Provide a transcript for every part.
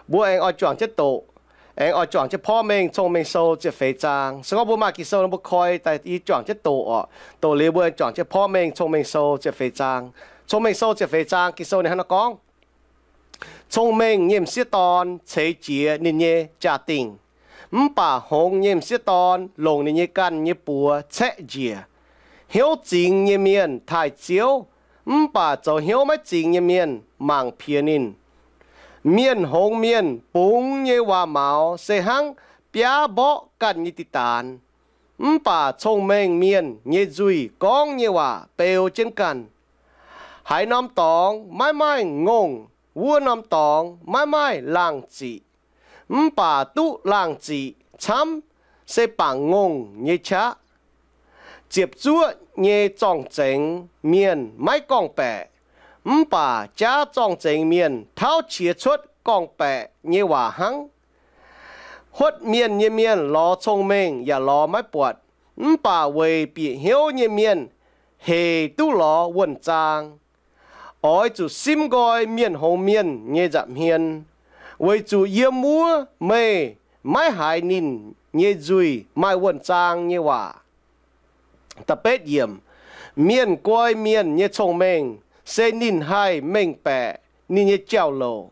Mbuo aengx oix juangc jienv doqc, aengx oix juangc jienv Porv Mengh Cong-Mengh Sou ziepc feix zaang. Se gorngv mbuo maaih Ging-Sou nor, mbuo koi daaih yie juangc jienv doqc oc. Doqc liuz mbuo juangc jienv Porv Mengh Cong-Mengh Sou ziepc feix zaang. Cong-Mengh Sou ziepc feix zaang Ging-Sou ninh hnangv naaiv gorngv, Cong-mengh nyei m'sieqv dorn ceix jiez ninh nyei jaa-dingh, mv baac hngongx nyei m'sieqv dorn longc ninh nyei ganh nyei buoz caeqv njiec. Hnyouv zingx nyei mienh taaih Ziouv, mv baac zoux hnyouv maiv zingx nyei mienh mangc piex ninh. Mienh hngongx mienh bungx nyei waac-maux se hnangv biaav mborqv ganh nyei diqc daanx, mv baac cong-mengh mienh nyei nzuih gorngv nyei waac beu jienv ganh. Haaix norm dorngx maiv maaih ngongh, wuov norm dorngx maiv maaih laangh ziqc, mv baac duqv laangh ziqc camv se bangc ngongh nyei qaqv. Ziepc zuoqv nyei zorng-zengx mienh maiv gorngv-baeqc, mv baac jaav zorng-zengx mienh tauv qiex cuotv gorngv-baeqc nyei waac hnangv. Huotv mienh nyei mienh lorz cong-mengh yaac lorz maiv buatc, mv baac weic bieqc hnyouv nyei mienh hec duqv lorz wuonh zaang. Oix zuqc simv nqoi mienh hngongx mienh nyei nza'hmien, weic zuqc yiem wuov meih maiv haiz ninh nyei nzuih maaih wuonh zaang nyei waac. Mienh guai mienh nyei cong-mengh se ninh haih mengh baeqc ninh nyei jauv-louc,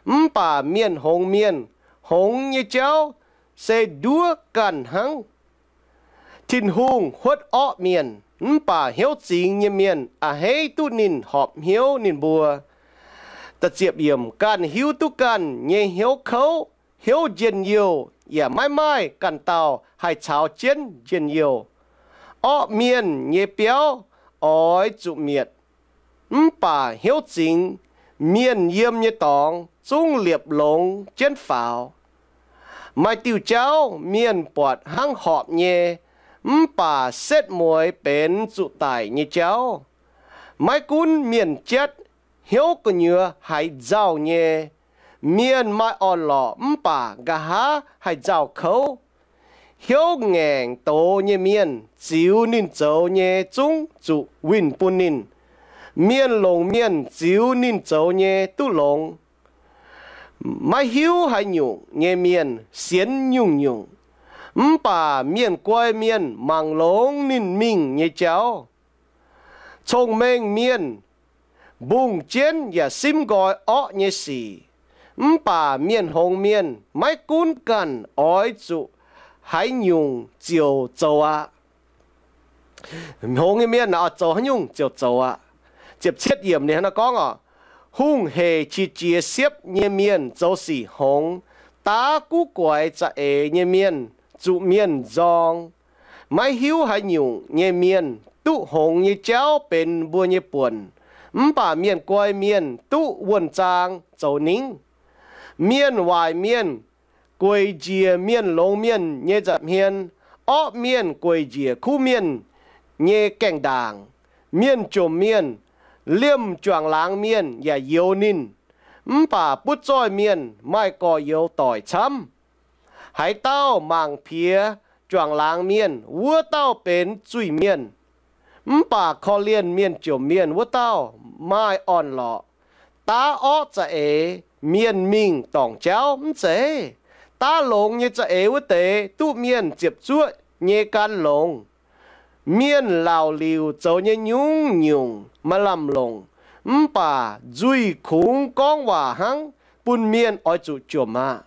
mv baac mienh hngongx mienh hngongx nyei jauv se nduov ganh hnangv. Tin-Hungh huotv orqv mienh, mv baac hnyouv zingx nyei mienh a'hneiv duqv ninh horpc hnyouv ninh mbuo. Ganh hiuv duqv ganh nyei hnyouv kouv, hnyouv njien-youh, yaac maiv maaih ganh dauh haih caux jienv njien-youh. Orqv mienh nyei biauv oix zuqc mietc, mv baac hnyouv zingx mienh yiem nyei dorngx zungv liepc longx jienv faaux. Maaih diuh jauv mienh buatc hnangv horpc nyei, mv baac setv mueiz benx zuqc daic nyei jauv. Maiv gunv mienh jatv hnyouv gu'nyuoz haiz nzauh nyei, mienh maaih orn-lorqc mv baac nqa'haav haih nzauh kouv. Hnyouv ngaengc doz nyei mienh ziux ninh zoux nyei zungv zuqc winh bun ninh. Mienh longc mienh ziux ninh zoux nyei duqv longx. Maiv hiuv haaix nyungc nyei mienh sienx nyungc-nyungc, mv baac mienh guai mienh mangc longx ninh mingh nyei jauv. Cong-mengh mienh mbungh jienv yaac simv nqoi orqv nyei sic, mv baac mienh hngongx mienh maiv gunv ganh oix zuqc haaix nyungc ziouc zoux aqv. Hngongx nyei mienh oix zoux haaix nyungc ziouc zoux aqv. Ziepc cietv yiemc ninh hnangv naaiv gorngv oc, Hungh hec qiex jiez siepv nyei mienh zoux sic hngongx, daav guv guaix za'eix nyei mienh zuqc mienh nzorng. Maiv hiuv haaix nyungc nyei mienh duqv hngongx nyei jauv benx mbuo nyei buonc, mv baac mienh guai mienh duqv wuonh zaang zoux ningv. Mienh waaic mienh gueic njiec mienh longx mienh nyei nza'hmien, orqv mienh gueic njiec kuv mienh nyei gaengh ndaangc. Mienh jomc mienh liemh juangc laangz mienh yaac youx ninh, mv baac butv zoih mienh maaih gorx-youz doic camv. Haaix dauh mangc piex juangc laangz mienh, wuov dauh benx zuiz-mienh, mv baac korv-lienh mienh jomc mienh wuov dauh maaih orn-lorqc. Daav orqv za'eix mienh mingh dorngc jauv mv zeiz? Daav longx nyei za'eix wuov deix duqv mienh ziepc zuoqv nyei gan longx. Mienh laauc liuc zoux nyei nyungc-nyungc maaih lamh longc, mv baac nzuih kungx gorngv waac hnangv, bun mienh oix zuqc jomc aqv.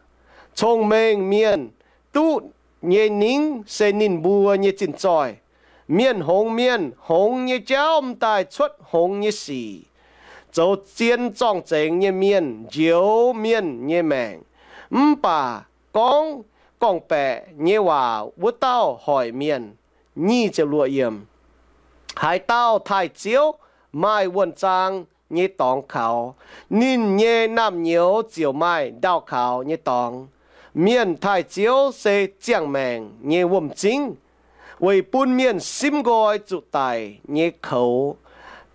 Cong-mengh mienh duqv nyei ningv se ninh mbuo nyei zinh zoih. Mienh hngongx mienh hngongx nyei jauv m'daaih cuotv hngongx nyei sic. Zoux zien zorng-zengx nyei mienh njoux mienh nyei maengc, mv baac gorngv gorngv-baeqc nyei waac wuov dauh hoic mienh. Haaix dauh taaih Ziouv maaih wuonh zaang nyei dorngx kaux, ninh nyei naamh nyouz ziouc maaih ndaauh kaux nyei dorngx. Mienh taaih Ziouv se ziangh maengc nyei wuom-zingv, weic bun mienh simv nqoi zuqc daic nyei koux.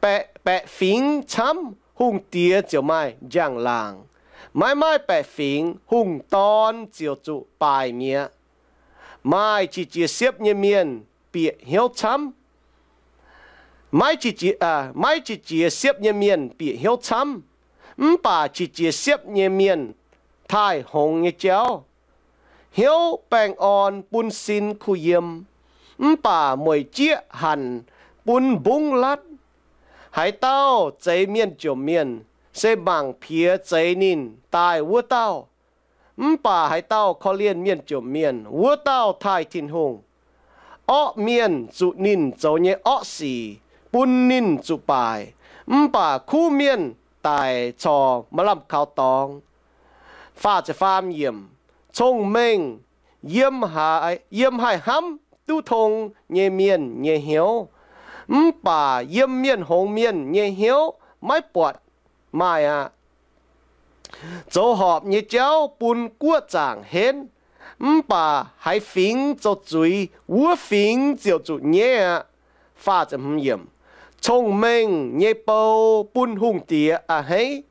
Baeqc fingx camv, hungh diex ziouc maaih njang-laangc. Maiv maaih baeqc fingx, hungh dorn ziouc zuqc baaic mi'aqv. Maaih qiex jiez siepv nyei mienh bieqc hnyouv camv. Maiv qiex jiez siepv nyei mienh bieqc hnyouv camv, mv baac qiex jiez siepv nyei mienh taaih hngongx nyei jauv. Hnyouv baengh orn bun sin kuh yiem, mv baac mueic jieqv hanc bun mbungv latv. Haaix dauh zeix mienh jomc mienh, se mangc piex zeix ninh daaih wuov dauh. Mv baac haaix dauh korv-lienh mienh jomc mienh, wuov dauh taaih Tin-Hungh. Orqv mienh zuqc ninh zoux nyei orqv sic bun ninh zuqc baaic, mv baac kuv mienh daic corc maaih lamh kaux dorngx. Faah ziepc faam yiemc. Cong-mengh yiem haih hnamv duqv tong nyei mienh nyei hnyouv, mv baac yiem mienh hngongx mienh nyei hnyouv maiv buatc maaih aqv. Zoux horpc nyei jauv bun guoqv zaangc henv, mv baac haaix fingx zoux zuiz, wuov fingx ziouc zuqc nyaiv aqv. Cong-mengh nyei bou bun hungh diex a'hneiv,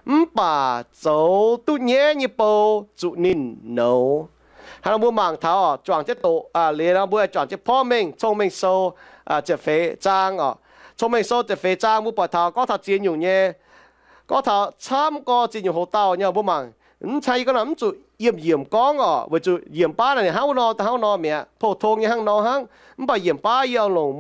mv baac zoux duqv nyaiv nyei bou zuqc ninh nouz. Hnangv nor mbuo mangc taux oc, juangc jienv doqc, liuz nor mbuo juangc jienv porv mengh Cong-Mengh Sou ziepc feix zaang oc. Cong-Mengh Sou ziepc feix zaang mbuo buatc taux gorngv taux ziex nyungc nyei, gorngv taux camv gorx ziex nyungc hoc dauh nyei. Mbuo mangc, mv cai yie gorngv nor mv zuqc yiemh yiemc gorngv oc, weic zuqc yiemc baav naaic ninh hnangv wuov nor daaih hnangv nor mi'aqv. Pou tong nyei hnangv nor hnangv, mv baac yiemc baav yie longc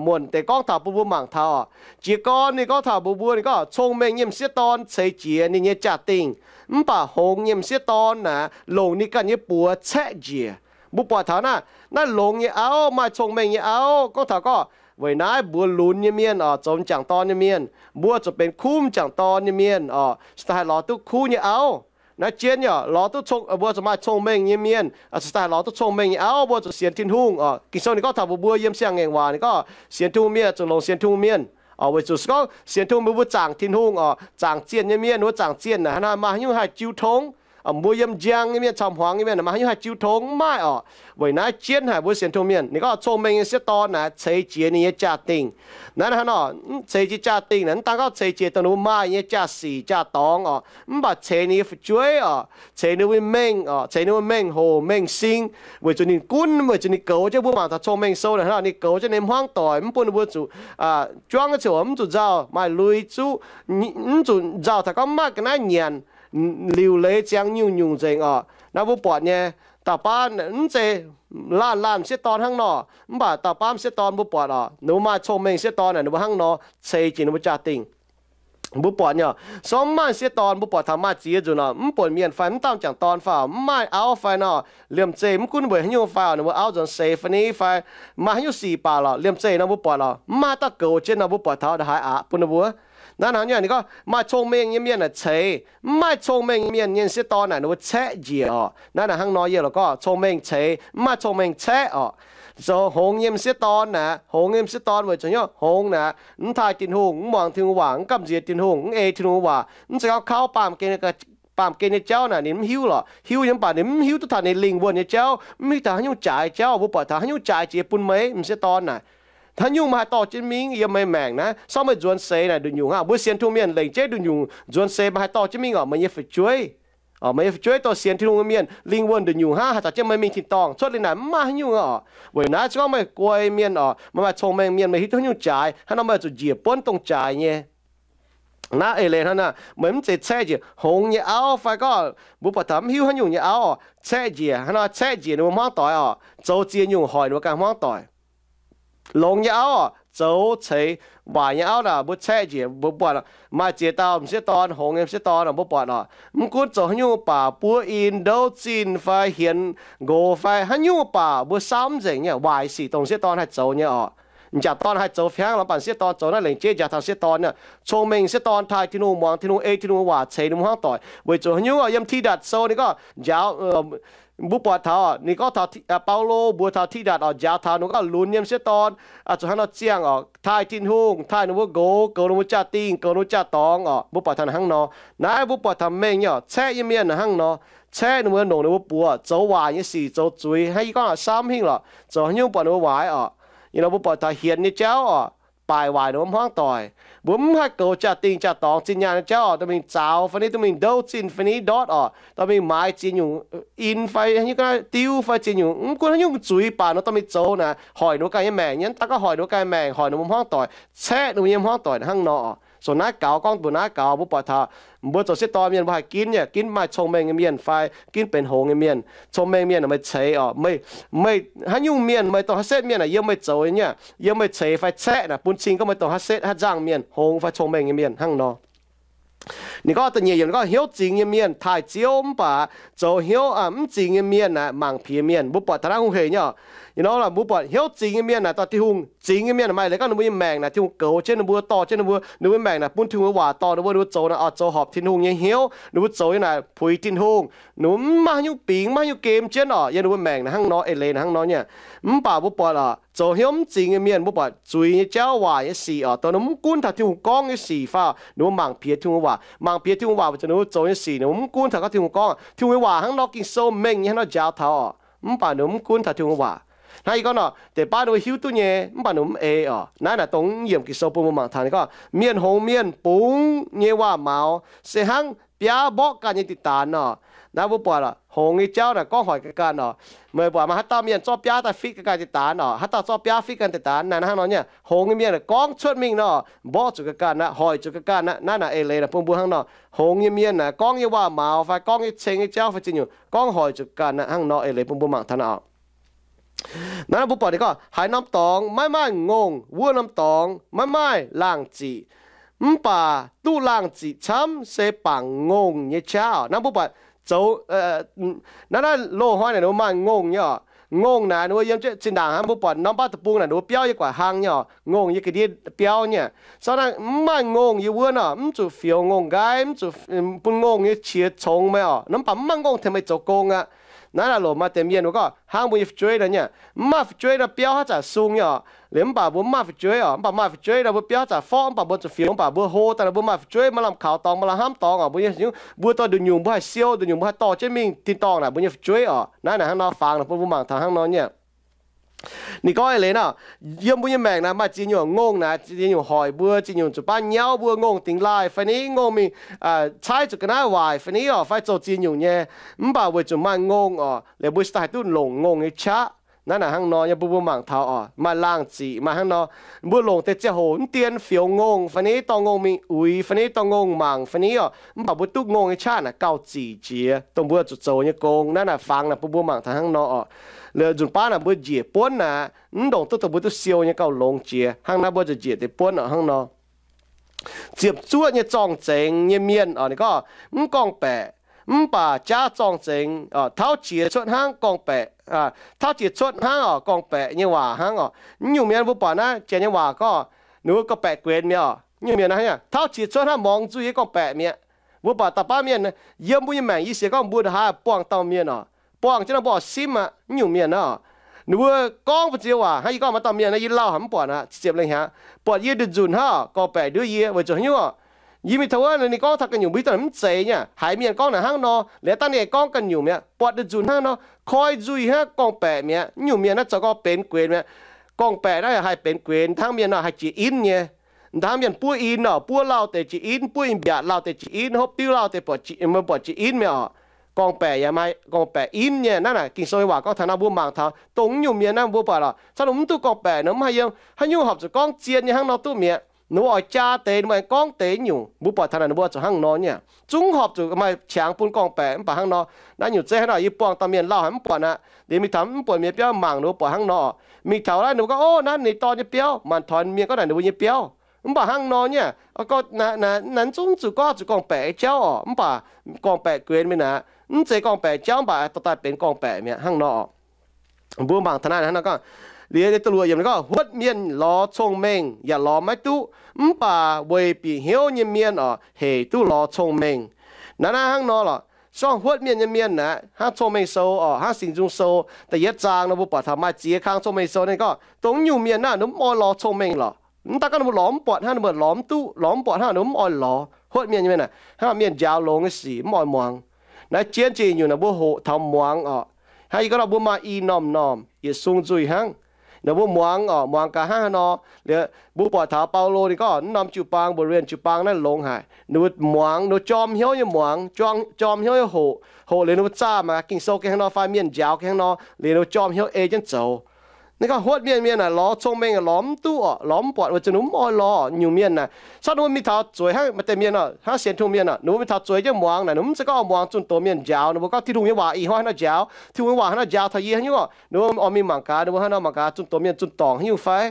muonc deix gorngv taux bun mbuo mangc taux oc. Jiez gorn ninh gorngv taux mbuo mbuo ninh gorngv cong-mengh nyei m'sieqv dorn ceix jiez ninh nyei jaa-dingh, mv baac hngongx nyei m'sieqv dorn naaic longc ninh ganh nyei buoz caeqv njiec. Mbuo buatc taux naaiv, naaiv longx nyei auv, maaih cong-mengh nyei auv gorngv taux gorngv weic naaiv mbuox lunx nyei mienh oc, zoux m'jangc dorn nyei mienh, mbuo zuqc benx kuv m'jangc dorn nyei mienh oc, cingx daaih haih lorz duqv kuv nyei auv. Naaiv jienv yaac lorz duqv, mbuo zuqc maaih cong-mengh nyei mienh, cingx daaih haih lorz duqv cong-mengh nyei auv. Mbuo zuqc sienx Tin-Hungh oc. Ging-Sou ninh gorngv taux mbuo mbuo yiem siang-ngaengc waac ninh gorngv sienx Tin-Hungh mienh zuqc longc sienx Tin-Hungh mienh oc, weic zuqc se gorngv sienx Tin-Hungh mbuo mbuo zaangc Tin-Hungh oc, zaangc zienh nyei mienh, mbuo zaangc zienh naaic hnangv naaic maaih haaix nyungc haih jiu tong? Mbuo yiem njang nyei mienh caux hmuangx nyei mienh maaih haaix nyungc haih jiu tong? Mv maaih oc. Weic naaiv jienv haic mbuo sienx Tin-Hungh mienh, ninh gorngv cong-mengh nyei m'sieqv dorn naaiv ceix jiez ninh nyei jaa-dingh. Naaiv hnangv nor, ceix jiez jaa-dingh naaic mv daan gorngv ceix jiez dongh ninh mbuo maaih nyei jaa-sic jaa-dorngx oc, mv baac ceix ninh nyei fu'jueiv oc, ceix ninh mbuo mengh oc, ceix ninh mbuo mengh hoc mengh sing, weic zuqc ninh gunv, weic zuqc ninh goux jienv. Mbuo mangc taux Cong-Mengh Sou naaic ninh goux jienv ninh hmuangv doic, mv bun ninh mbuo zuqc juangv ziouc mv zuqc nzauh, maaih lui zuqv, mv zuqc nzauh taux gorngv mv maaih ga'naaiv nyanc, liuc leiz ziangx nyungc-nyungc nzengc oc. Naaiv mbuo buatc nyei, dauh baav mv zeiz laanh laanh m'sieqv dorn hnangv nor, mv baac dauh baav m'sieqv dorn mbuo buatc oc, ninh mbuo maaih cong-mengh m'sieqv dorn naaic ninh mbuo hnangv nor ceix jiez ninh mbuo jaa-dingh. Mbuo buatc nyei, se gorngv mv maaih m'sieqv dorn mbuo buatc taux maaih ziex nzunc oc, mv buonc mienh fai mv dauh m'jangc dorn fai oc, mv maaih auv fai nor, liemh zeih mv gunv weic haaix nyungc fai oc, ninh mbuo auv nzuonx seix fai ni fai maaih haaix nyungc sic baac lorqc, liemh zeih nor mbuo buatc lorqc, mv maaih dauh goux jienv nor mbuo buatc taux ndongc haaix aqc bun ninh mbuo. Naaiv hnangv nyei ninh gorngv maaih cong-mengh nyei mienh naaic ceix, mv maaih cong-mengh nyei mienh nyei m'sieqv dorn naaic ninh mbuo caeqv njiec oc. Naaiv naaic hnangv nor yie lorqc gorngv cong-mengh ceix, mv maaih cong-mengh caeqv oc. Zoux hngongx nyei m'sieqv dorn naaic, hngongx nyei m'sieqv dorn weic zuqc hnyouv hngongx naaic, mv taaih Tin-Hungh, mv muangx Tin-Hungh waac, mv gamh nziex Tin-Hungh, mv ei Tin-Hungh waac, mv zeiz gorngv kaux baamh gen nyei jauv naaic ninh mv hiuv lorqc. Hiuv nyei mv baac ninh mv hiuv duqv taux ninh lingh wuonh nyei jauv, mv hiuv taux haaix nyungc jaaix jauv. Mbuo buatc taux haaix nyungc jaaix jiex bun meih m'sieqv dorn naaic, haaix nyungc meih haih dorh jienv mingh yiem meih maengc naaiv, se gorngv meih nzuonx seix naaic nduqc nyungc hnangv. Mbuo sienx Tin-Hungh mienh lengc jeiv nduqc nyungc nzuonx seix meih haih dorh jienv mingh oc, meih nyei fu'jueiv oc, meih nyei fu'jueiv dorh sienx Tin-Hungh nyei mienh lingh wuonh nduqc nyungc hnangv, haih caux jienv meih mingh tin-dorngh. Cuotv liuz naaic mv maaih haaix nyungc oc. Weic naaiv se gorngv meih guai mienh oc, meih maaih cong-mengh mienh, meih hiuv duqv haaix nyungc jaaix, hnangv nor meih zuqc njiec buonv dongh jaaix nyei. Naaiv eix leiz hnangv naaic, meih mv zeiz caeqv njiec hngongx nyei auv fai gorngv mbuo buatc taux mv hiuv haaix nyungc nyei auv oc, caeqv njiec, hnangv nor caeqv njiec ninh mbuo hmuangv doic oc, zoux ziex nyungc hoic ninh mbuo ganh hmuangv doic. Longx nyei auv oc, zoux ceix waaic nyei auv naaic mbuo caeqv njiec. Mbuo buatc maaih ziex dauh m'sieqv dorn, hngongx nyei m'sieqv dorn oc, mbuo buatc oc, mv gunv zoux haaix nyungc baac buov in, ndouv zinh fai hienx nqox fai haaix nyungc baac mbuo saauv mv nzengc nyei. Waaic sic dongh m'sieqv dorn haih zoux nyei oc. M'jangc dorn haih zoux fih hnangv, mv baac m'sieqv dorn zoux naaiv lengc jeiv njaaux taux m'sieqv dorn. Cong-mengh m'sieqv dorn taaih Tin-Hungh, muangx Tin-Hungh, ei Tin-Hungh waac, ceix ninh mbuo hmuangv doic. Weic zuqc haaix nyungc oc, yiem Tidatc Sou ninh gorngv njaaux, mbuo buatc taux ninh gorngv taux, Baulo mbuox taux Tidatc oc, njaaux taux ninh gorngv lunx nyei m'sieqv dorn zuqc hnangv nor ziangh oc, taaih Tin-Hungh, taaih ninh mbuo nqox, goux ninh mbuo jaa-dingh, goux ninh mbuo jaa-dorngx oc. Mbuo buatc taux naaic hnangv nor. Naaiv mbuo buatc taux mengh nyei oc, caeqv nyei mienh naaic hnangv nor, caeqv ninh mbuo, longc ninh mbuo buoz, zoux waaic nyei sic, zoux zuiz. Hnangv yie gorngv samv hingh lorqc, zoux haaix nyungc buatc ninh mbuo waaic oc. Yie nor mbuo buatc taux hienx nyei jauv oc, baaic waaic ninh mbuo hmuangv doic. Mbuo mv haih goux jaa-dingh jaa-dorngx zinh nyaanh nyei jauv oc, dorh mingh zaaux fai ni, dorh mingh ndouv zinh fai ni ndortv oc, dorh mingh maaiz ziex nyungc in fai haaix nyungc ga'naaiv diuv fai ziex nyungc, mv gunv haaix nyungc zuiz baac nor dorh mingh zoux naaic, hoic ninh mbuo ganh nyei maengc nyei. Mv daan gorngv hoic ninh mbuo ganh nyei maengc, hoic ninh mbuo hmuangv doic, caeqv ninh mbuo nyei hmuangv doic hnangv nor oc. Zoux naaiv gaux, gorngv mbuox naaiv gaux, mbuo buatc taux mbuo zoux sieqv dorn mienh mbuo haih ginv nyei, ginv maaih cong-mengh nyei mienh fai ginv benx hngongx nyei mienh. Cong-mengh mienh meih ceix oc. Meih, meih haaix nyungc mienh, meih dongh haaix setv mienh aah, yiem meih zoux nyei, yiem meih ceix fai caeqv naaic bun cing gorngv meih dongh haaix setv, haaix nzangc mienh, hngongx fai cong-mengh nyei mienh hnangv nor. Ninh gorngv da'nyeic yiemc ninh gorngv hnyouv zingx nyei mienh taaih Ziouv mv baac zoux hnyouv mv zingx nyei mienh naaic mangc piex mienh. Mbuo buatc taux naaiv hungh heic nyei oc. Ih nor mbuo buatc hnyouv zingx nyei mienh naaic dorh Tin-Hungh zingx nyei mienh maaih leiz gorngv ninh mbuo nyei maengc naaic Tin-Hungh goux jienv ninh mbuo, dorh jienv ninh mbuo, ninh mbuo maengc naaic bun Tin-Hungh nyei waac dorh ninh mbuo, ninh mbuo zoux naaic oix zoux horpc Tin-Hungh nyei hnyouv, ninh mbuo zoux nyei naaic puix Tin-Hungh, ninh mbuo mv maaih haaix nyungc bingx, mv maaih haaix nyungc gem jienv oc. Yiem ninh mbuo maengc naaic hnangv nor, eix leiz naaic hnangv nor nyei. Mv baac mbuo buatc oc, zoux hnyouv mv zingx nyei mienh, mbuo buatc zuiz nyei jauv, waaic nyei sic oc, dongh ninh mv gunv taux Tin-Hungh gorngv nyei sic fai oc, ninh mbuo mangc piex Tin-Hungh waac, mangc piex Tin-Hungh waac weic zuqc ninh mbuo zoux nyei sic ninh mbuo mv gunv taux gorngv Tin-Hungh gorngv. Tin-Hungh nyei waac hnangv nor, Ging-Sou mengh nyei hnangv nor njaaux taux oc, mv baac ninh mbuo mv gunv taux Tin-Hungh waac. Hnangv yie gorngv nor, deix baav ninh mbuo hiuv duqv nyei, mv baac ninh mbuo mv ei oc. Naaiv naaic dongh yiem Ging-Sou bun mbuo mangc taux ninh gorngv mienh hngongx mienh bungx nyei waac-maux se hnangv biaav mborqv ganh nyei diqc daanx oc. Naaiv mbuo buatc hngongx nyei jauv naaic gorngv hoic ga'ganh oc. Meih buatc maaih haaix dauh mienh zorqv biaav daaih fitv ga'ganh diqc daanx oc, haaix dauh zorqv biaav fitv ganh diqc daanx naaic, hnangv nor nyei. Hngongx nyei mienh gorngv cuotv mingh nor, mborqv zuqc ga'ganh aqv, hoic zuqc ga'ganh aqv. Naaiv naaic eix leiz naaic bun mbuo hnangv nor, hngongx nyei mienh naaic gorngv nyei waac-maux fai gorngv nyei ceng nyei jauv fai ziex nyungc gorngv hoic zuqc ga'ganh aqv, hnangv nor eix leiz bun mbuo mangc taux naaic oc. Naaiv mbuo buatc ninh gorngv, haaix norm dorngx maiv maaih ngongh, wuov norm dorngx maiv maaih laangh ziqc. Mv baac duqv laangh ziqc camv se bangc ngongh nyei qaqv oc. Naaiv mbuo buatc zoux, naaiv, naaiv loz-hnoi naaic ninh mbuo maaih ngongh nyei oc. Ngongh naaic ninh mbuo yiem zinh ndaangc hnangv mbuo buatc norm baav deic-bung naaic ninh mbuo biauv yiem gu'nguaaic hlang nyei oc, ngongh yiem ga'ndiev biauv nyei. Sau naaiv mv maaih ngongh yie wuov nor, mv zuqc fioux ngongh nqaiv, mv zuqc, bun ngongh nyei qiex congx meih oc. Mv baac mv maaih ngongh tengx meih zoux gong aqv. Naaiv naaic loc maaih deix mienh mbuo gorngv hnangv mbuo nyei fu'jueiv nor nyei, mv maaih fu'jueiv nor biauv haaix zanc sung nyei oc. Liuz mv baac mbuo mv maaih fu'jueiv oc, mv baac maaih fu'jueiv nor mbuo biauv haaix zanc forv, mv baac mbuo zuqc fioux, mv baac mbuo hlo daaih nor mbuo maaih fu'jueiv, maaih lamh kaux dorngx, maaih lamh hnamv dorngx oc. Mbuo nyei, mbuo dorh nduqc nyungc mbuo haih siou, nduqc nyungc mbuo haih dorh jienv mingh tin-dorngh naaic mbuo nyei fu'jueiv oc. Naaiv naaic hnangv nor faangx naaic bun mbuo mangc taux hnangv nor nyei. Ninh gorngv eix leiz nor, yiem mbuo nyei maengc naaic maaih ziex nyungc ngongh naaic, ziex nyungc hoic mbuo, ziex nyungc zuqc baav nyauv mbuo, ngongh dingx laaih fai ni, ngongh mingh caaiv zuqc ga'naaiv waaic fai ni oc, fai zoux ziex nyungc nyei. Mv baac weic zuqc maaih ngongh oc, liuz mbuo se daaih haih duqv longc ngongh nyei qaqv. Naaiv naaic hnangv nor nyei bun mbuo mangc taux oc, maaih laangh ziqc, maaih hnangv nor, mbuo longc deix ziangh hoc mv dien fioux ngongh fai ni, dorh ngongh mingh uix fai ni, dorh ngongh mangc fai ni oc, mv baac mbuo duqv ngongh nyei qaqv naaic gauh zic jiex dongh mbuo zuqc zoux nyei gong. Naaiv naaic faangx naaic bun mbuo mangc taux hnangv nor oc. Liuz nzunc baav naaic mbuo njiec buonv naaic, mv ndongc duqv dongh mbuo duqv siou nyei gauh longx jiex. Hnangv naaiv mbuo zuqc njiec deix buonv oc, hnangv nor. Ziepc zuoqv nyei zorng-zengx nyei mienh oc, ninh gorngv mv gorngv-baeqc, mv baac jaav zorng-zengx, tauv qiex cuotv hnangv gorngv-baeqc, tauv qiex cuotv hnangv oc, gorngv-baeqc nyei waac hnangv oc. Mv nyungc mienh mbuo buatc naaiv janx nyei waac gorngv, ninh mbuo gorngv-baeqc guenx mi'aqv oc. Mv nyungc mienh naaiv, tauv qiex cuotv hnangv morngx nzuih nyei gorngv-baeqc mi'aqv. Mbuo buatc dauh baav mienh, yiem mbuo nyei maengc yie sienx gorngv mbuo ndongc haaix buangh dauh mienh oc, buangh jienv nor mbuo oix simv aqv. Mv nyungc mienh aqv, ninh mbuo gorngv mbu'ziex waac hnangv yie gorngv maaih dauh mienh naaiv, yie lauh haic mv buatc aqv, ziepc lengh hnyangx buatc yie nduqc nzunc hnangv oc, gorngv-baeqc nduov yie weic zuqc haaix nyungc oc. Yie mingh taux wuov ninh gorngv taux gu'nyungc mbuo hiuv duqv mv zeiz nyei. Haiz mienh gorngv naaic hnangv nor, liuz dangh ninh aengx gorngv gu'nyungc mi'aqv, buatc nduqc nzunc hnangv nor, koi nzuih hnangv gorngv-baeqc mi'aqv. Mv nyungc mienh naaiv zoux gorngv benx guenx mi'aqv. Gorngv-baeqc naaiv haiz benx guenx, hnangv mienh nor haih jiex inv nyei. Hnangv mienh buov in oc, buov lauh deix jiex inv, buov in-mbiatc lauh deix jiex inv, hopv diuv lauh deix buatc jiex inv mi'aqv oc. Gorngv-baeqc yaac maaih gorngv-baeqc inv nyei. Naaiv naaic Ging-Sou nyei waac gorngv taux naaiv, mbuo mangc taux dongh mv nyungc mienh naaiv mbuo buatc oc, caux ninh mv duqv gorngv-baeqc nor mv haih yiem, haaix nyungc horpc zuqc gorngv zien nyei hnangv nor duqv mi'aqv. Ninh mbuo oix jaa deix, ninh mbuo aengx gorngv deix nyungc. Mbuo buatc taux naaic ninh mbuo zuqc hnangv nor nyei. Zungv horpc zuqc maaih qangx bun gorngv-baeqc mv baac hnangv nor, naaiv nyungc zeiv hnangv nor, yie buangh dauh mienh lauh haic mv buatc aqv. Liuz mingh taux mv buatc mienh biauv mangc ninh mbuo buatc hnangv nor, mingh taux naaiv ninh mbuo gorngv, ov, naaiv ninh dorn nyei biauv. Maanc toix mienh gorngv naaic ninh mbuo nyei biauv. Mv baac hnangv nor nyei, naaiv zungv zuqc gorngv zuqc gorngv-baeqc nyei jauv oc. Mv baac gorngv-baeqc guenx mingh naaic, mv zeiz gorngv-baeqc jauv mv baac dorh daaih benx gorngv-baeqc mi'aqv hnangv nor oc. Mbuo mangc taux naaiv hnangv nor gorngv, liuz nyei da'luoqc yiemc gorngv, huotv mienh lorz cong-mengh yaac lorz maiv duqv, mv baac weic bieqc hnyouv nyei mienh oc, heic duqv lorz cong-mengh. Naaiv naaiv hnangv nor lorqc. Sorng huotv mienh nyei mienh naaiv, hnangv Cong-Mengh Sou oc, hnangv Singx Nzung Sou da'yietv zaang nor mbuo buatc taux maaih ziex kang Cong-Mengh Sou ninh gorngv, dongh nyungc mienh naaiv ninh mv oix lorz cong-mengh lorqc. Mv daan gorngv ninh mbuo lorz mv buatc hnangv, ninh mbuo lorz mv duqv, lorz mv buatc hnangv ninh mv oix lorz. Huotv mienh nyei mienh naaiv hnangv mienh njaaux longx nyei sic mv oix muangx. Naaiv jienv zinh nyungc naaic mbuo hoqc taux muangx oc. Hnangv yie gorngv nor mbuo maaih i norm-norm yietc sung nzuih hnangv. Naaic mbuo muangx oc, muangx gaax hnangv haaix nor. Liuz mbuo buatc taux Baulo ninh gorngv naaiv norm jiu-baang, Berean jiu-baang naaiv longx haic. Ninh mbuo muangx, ninh mbuo jorm hnyouv nyei muangx, jorm hnyouv nyei hoqc. Hoqc liuz ninh mbuo zaah maaih Ging-Sou gengh hnangv nor fai mienh njaaux gengh hnangv nor, liuz ninh mbuo jorm hnyouv ei jienv zoux. Ninh gorngv huotv mienh, mienh naaic lorz cong-mengh lorz mv duqv orqc, lorz mv buatc, weic zuqc ninh mv oix lorz nyungc mienh naaic. Cangv ninh mbuo mingh taux zueiz hnangv maaih deix mienh orqc, hnangv sienx Tin-Hungh mienh orqc, ninh mbuo mingh taux zueiz jienv muangx naaic, ninh mbuo mv zeiz gorngv muangx zunh doz mienh njaaux. Ninh mbuo gorngv Tin-Hungh nyei waac ih hnoi haaix nor njaaux, Tin-Hungh nyei waac haaix nor njaaux taux yie haaix nyungc orqc. Ninh mbuo oix mingh mangc gaax, ninh mbuo haaix nor mangc gaax zunh doz mienh zunh dorngc haaix nyungc fai,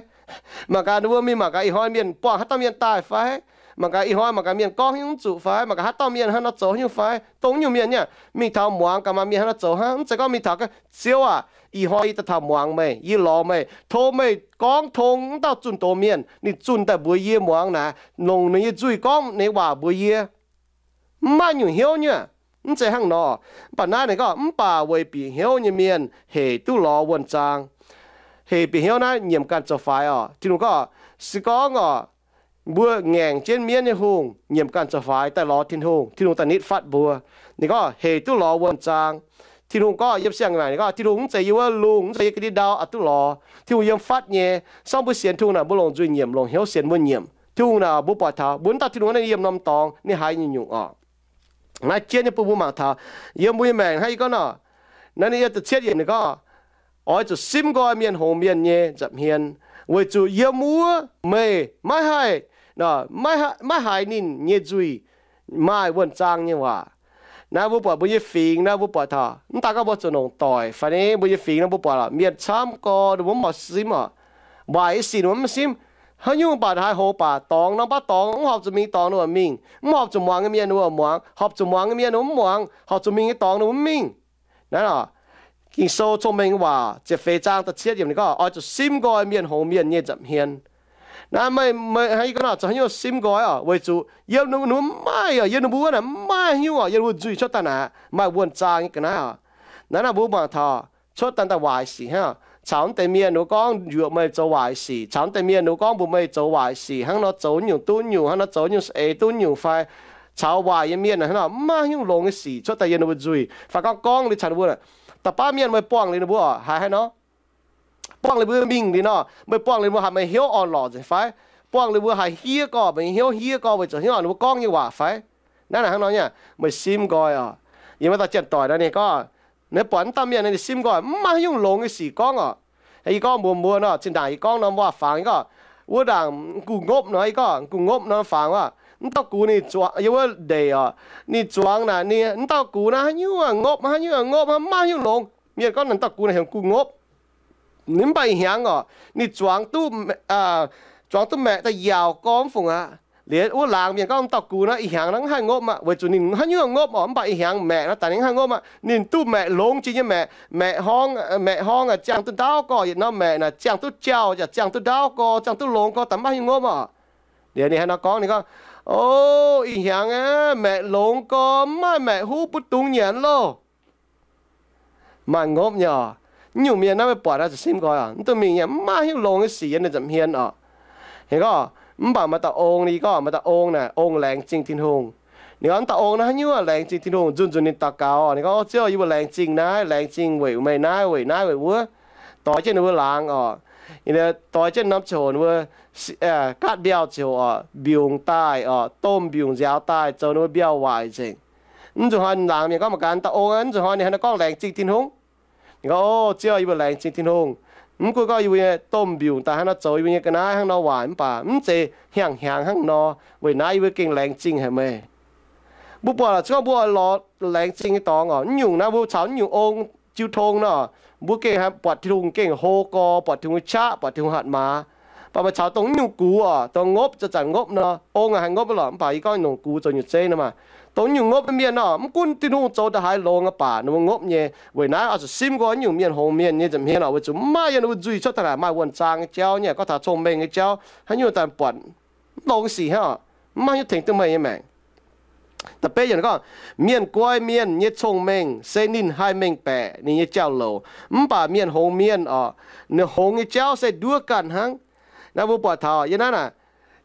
mangc gaax ninh mbuo mingh mangc gaax ih hnoi mienh buangh haaix dauh mienh daaih fai, mangc gaax ih hnoi mangc gaax mienh gorngv haaix nyungc mv zuqc fai, mangc gaax haaix dauh mienh haaix nor zoux haaix nyungc fai, dongh nyungc mienh nyei. Mingh taux muangx gaax maaih mienh haaix nor zoux hnangv, mv zeiz gorngv mingh taux, Ziouv aac, ih hnoi yie daaih taux muangx meih, yie lorz meih, tov meih gorngv tong wuov dauh zunh doz mienh, ninh zunh daaih mbuox yie muangx naaic, longc ninh nyei nzuih gorngv ninh nyei waac mbuox yie. Mv maaih nyungc hnyouv nyei. Mv zeiz hnangv nor. Mv baac naaiv ninh gorngv, mv baac weic bieqc hnyouv nyei mienh hec duqv lorz wuonh zaang. Hec bieqc hnyouv naaiv nyiemc ganh zoux faix orqc. Tin-Hungh gorngv, se gorngv orqc, mbuo ngaengc jienv mienv nyei hungh nyiemc ganh zoux faix daaih lorz Tin-Hungh, Tin-Hungh daaih nitv fatv mbuo. Ninh gorngv hec duqv lorz wuonh zaang. Tin-Hungh gorngv yiem siang-maengc, ninh gorngv Tin-Hungh mv zeiz yie wuov lungh, mv zeiz yie ga'ndiev ndau aqc duqv lorz. Tin-Hungh yiem fatv nyei. Sorng mbuo sienx Tin-Hungh naaic, mbuo longc nzuih nyiemc, longc hnyouv sienx mbuo nyiemc. Tin-Hungh naaic mbuo buatc taux mbuo mv dauh Tin-Hungh naaiv yiem norm dorngx, ninh haiz nyungc-nyungc orqc. Naaiv jienv nyei bun mbuo mangc taux yiem mbuo nyei maengc hnangv yie gorngv nor, naaiv ninh yiem da'cietv yiemc ninh gorngv, oix zuqc simv nqoi mienh hngongx mienh nyei nza'hmien, weic zuqc yiem wuov meih maiv haih, maiv haiz ninh nyei nzuih maaih wuonh zaang nyei waac. Naaiv mbuo buatc mbuo nyei fingx naaiv mbuo buatc taux mv daaih gorngv mbuo zuqc longc doic fai ni, mbuo nyei fingx naaiv mbuo buatc mienh camv gorx ninh mbuo mv oix simv orqc. Waaic nyei sic ninh mbuo mv simv. Haaix nyungc baac haiz hoz baac dorngx nor baav dorngx, mv horpc zuqc mingh dorngx ninh mbuo mingh, mv horpc zuqc muangx nyei mienh ninh mbuo muangx, horpc zuqc muangx nyei mienh ninh mbuo mv muangx, horpc zuqc mingh nyei dorngx ninh mbuo mv mingh. Naaiv Ging-Sou Cong-Mengh Waac ziepc feix zaang da'cietv yiemc ninh gorngv, oix zuqc simv nqoi mienh hngongx mienh nyei nza'hmien. Naaiv meih, meih hnangv yie gorngv nor, zuqc haaix nyungc simv nqoi orqc? Weic zuqc yiem ninh mbuo mv maaih orqc, yiem ninh mbuo wuov naaic mv maaih haaix nyungc orqc, yiem ninh mbuo nzuih cuotv daaih naaic maaih wuonh zaang nyei ga'naaiv orqc. Naaiv naaic mbuo mangc taux cuotv daaih daaih waaic sic hnangv. Caux naaiv deix mienh ninh mbuo gorngv njuoqc meih zoux waaic sic, caux naaiv deix mienh ninh mbuo gorngv mbuox meih zoux waaic sic, hnangv nor zoux nyungc duqv nyungc, hnangv nor zoux nyungc eix duqv nyungc fai caux waaic nyei mienh hnangv nor, mv maaih haaix nyungc longx nyei sic cuotv daaih yiem ninh mbuo nzuih. Fai gorngv gorngv liuz caux ninh mbuo, da'baav mienh meih buangh liuz ninh mbuo haiz haaix nor? Buangh liuz mbuo mingh liuz nor, meih buangh liuz mbuo haiz meih hnyouv orn-lorqc nzengc fai? Buangh liuz mbuo haiz hiev gorx, meih hnyouv hiev gorx weic zuqc hnyouv ninh mbuo gorngv nyei waac fai? Naaiv naaic hnangv nor nyei, meih simv nqoi orqc. Yie maiv dauh janx-doic naaiv ninh gorngv, naaiv buatc naaiv dauh mienh naaiv ninh simv nqoi mv maaih haaix nyungc longx nyei sic gorngv orqc. Yie gorngv mbuox mbuo nor, zinh ndaangc yie gorngv norm waac-fangx yie gorngv, wuov ndaangc m'gux ngopv nor, yie gorngv m'gux ngopv norm fangx aac, mv dauh gux ninh zuangx yie wuov ndeic orqc, ninh zuangx naaic ninh mv dauh gux naaiv haaix nyungc ngopv, haaix nyungc ngopv, mv maaih haaix nyungc longx. Mienh gorngv naaic dauh gux naaic heuc m'gux ngopv. Ninh mv baac ih hnyangx orqc, ninh zuangx duqv, zuangx duqv maeqc daaih yaauc gorx mv fungc aqv. Liuz wuov laangz mienh gorngv m'dauh gux naaiv ih hnyangx naaiv mv haih ngopv aqv, weic zuqc ninh haaix nyungc ngopv orqc, mv baac ih hnyangx maeqc naaiv daaih ninh mv haih ngopv aqv. Ninh duqv maeqc longx jiex nyei maeqc, maeqc horng, maeqc horng ziangh duqv ndaauv gorx, yietc norm maeqc naaic ziangh duqv jauh, yaac ziangh duqv ndaauv gorx, ziangh duqv longx gorx, daaih mv maaih haaix nyungc ngopv orqc. Liuz ninh haaix nor gorngv, ninh gorngv, O, ih hnyangx aqv, maeqc longx gorx, mv maaih maeqc huv bun dungz nyanc loh. Maaih ngopv nyei orqc. Mv nyungc mienh naaiv meih buatc naaiv zuqc simv nqoi orqc, mv duqv mingh nyei, mv maaih haaix nyungc longx nyei sic yiem ninh nza'hmien orqc. Ninh gorngv, mv baac maaih dauh ong, ninh gorngv maaih dauh ong naaic, ong laengz zingh Tin-Hungh. Ninh gorngv, mv dauh ong naaiv haaix nyungc laengz zingh Tin-Hungh? Nzunc nzunc ninh daux gaux, ninh gorngv, O Ziouv, yie mbuo laengz zingh naaiv, laengz zingh weic meih naaiv, weic naaiv, weic wuov. Doix jienv ninh mbuo laangz orqc. Doix jienv norm ziangh hoc ninh mbuo gaatv mbiauh ziangh hoc orqc, mbiungc daaih orqc, domh mbiungc nziaaux daaih zoux ninh mbuo mbiauh waaic nzengc. Mv nzunc hnoi laangz mienh gorngv, mangc gaax, dauh ong mv nzunc hnoi ninh haaix nor gorngv laengz zingh Tin-Hungh. Ninh gorngv, O Ziouv, yie mbuo laengz zingh Tin-Hungh. Mv gunv gorngv yie mbuo nyei domh mbiungc daaih haaix nor zoux yie mbuo nyei ga'naaiv hnangv nor waaic, mv baac mv zeiz hnyangx-hnyangx hnangv nor. Weic naaiv yie mbuo gengh laengz zingh haic meih. Mbuo buatc laaix gorngv mbuo oix lorz laengz zingh nyei dorngx orqc, mv nyungc naaiv mbuo caux mv nyungc ong jiu tong nor, mbuo gengh buatc Tin-Hungh gengh hlo gorx, buatc Tin-Hungh nyei qaqv, buatc Tin-Hungh hatc maaz. Mv baac meih caux dongh mv nyungc gux orqc, dongh ngopv zanc-zanc ngopv nor, ong haiz ngopv lorqc, mv baac yie gorngv longc gux zoux nyungc zeiv nor maah. Dongh mv nyungc ngopv nyei mienh nor, mv gunv Tin-Hungh zoux daaih haaix longx aqv baac ninh mbuo ngopv nyei. Weic naaiv oix zuqc simv nqoi mv nyungc mienh hngongx mienh nyei nza'hmien orqc, weic zuqc mv maaih yiem ninh mbuo nzuih cuotv daaih naaic maaih wuonh zaang nyei jauv nyei, gorngv taux cong-mengh nyei jauv, haaix nyungc daaih buatc mv longx sic hnangv, mv maaih haaix nyungc tengx duqv meih nyei maengc. Da'betv yiemc gorngv, mienh guai mienh nyei cong-mengh se ninh haih mengh baeqc ninh nyei jauv-louc, mv baac mienh hngongx mienh orqc, ninh hngongx nyei jauv se nduov ganh hnangv. Naaiv mbuo buatc taux yiem naaiv naaic,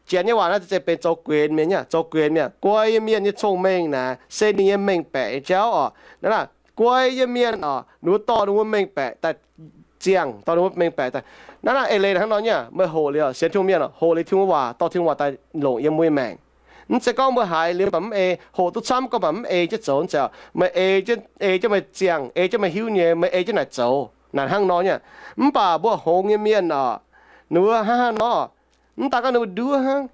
janx nyei waac naaiv zeiz benx zoux guenx mienh, zoux guenx mienh. Guai nyei mienh nyei cong-mengh naaic se ninh nyei mengh baeqc nyei jauv orqc. Naaiv naaic, guai nyei mienh orqc, ninh mbuo dorh ninh mbuo mengh baeqc daaih ziangh, dorh ninh mbuo mengh baeqc daaih. Naaiv naaic eix leiz hnangv nor nyei, meih hoqc liuz sienx Tin-Hungh mienh, hoqc liuz Tin-Hungh waac, dorh Tin-Hungh waac daaih longc yiem mbuo nyei maengc. Mv zeiz gorngv mbuo haiz liuz baac mv ei, hoqc duqv camv gorngv baac mv ei jienv zoux, mv zeiz. Meih ei, ei jienv meih ziangh, ei jienv meih hiuv nyei, meih ei jienv naaic zoux. Naaic hnangv nor nyei. Mv baac mbuo hngongx nyei mienh oc, ninh mbuo hnangv haaix nor? Mv daaih gorngv ninh mbuo nduov hnangv.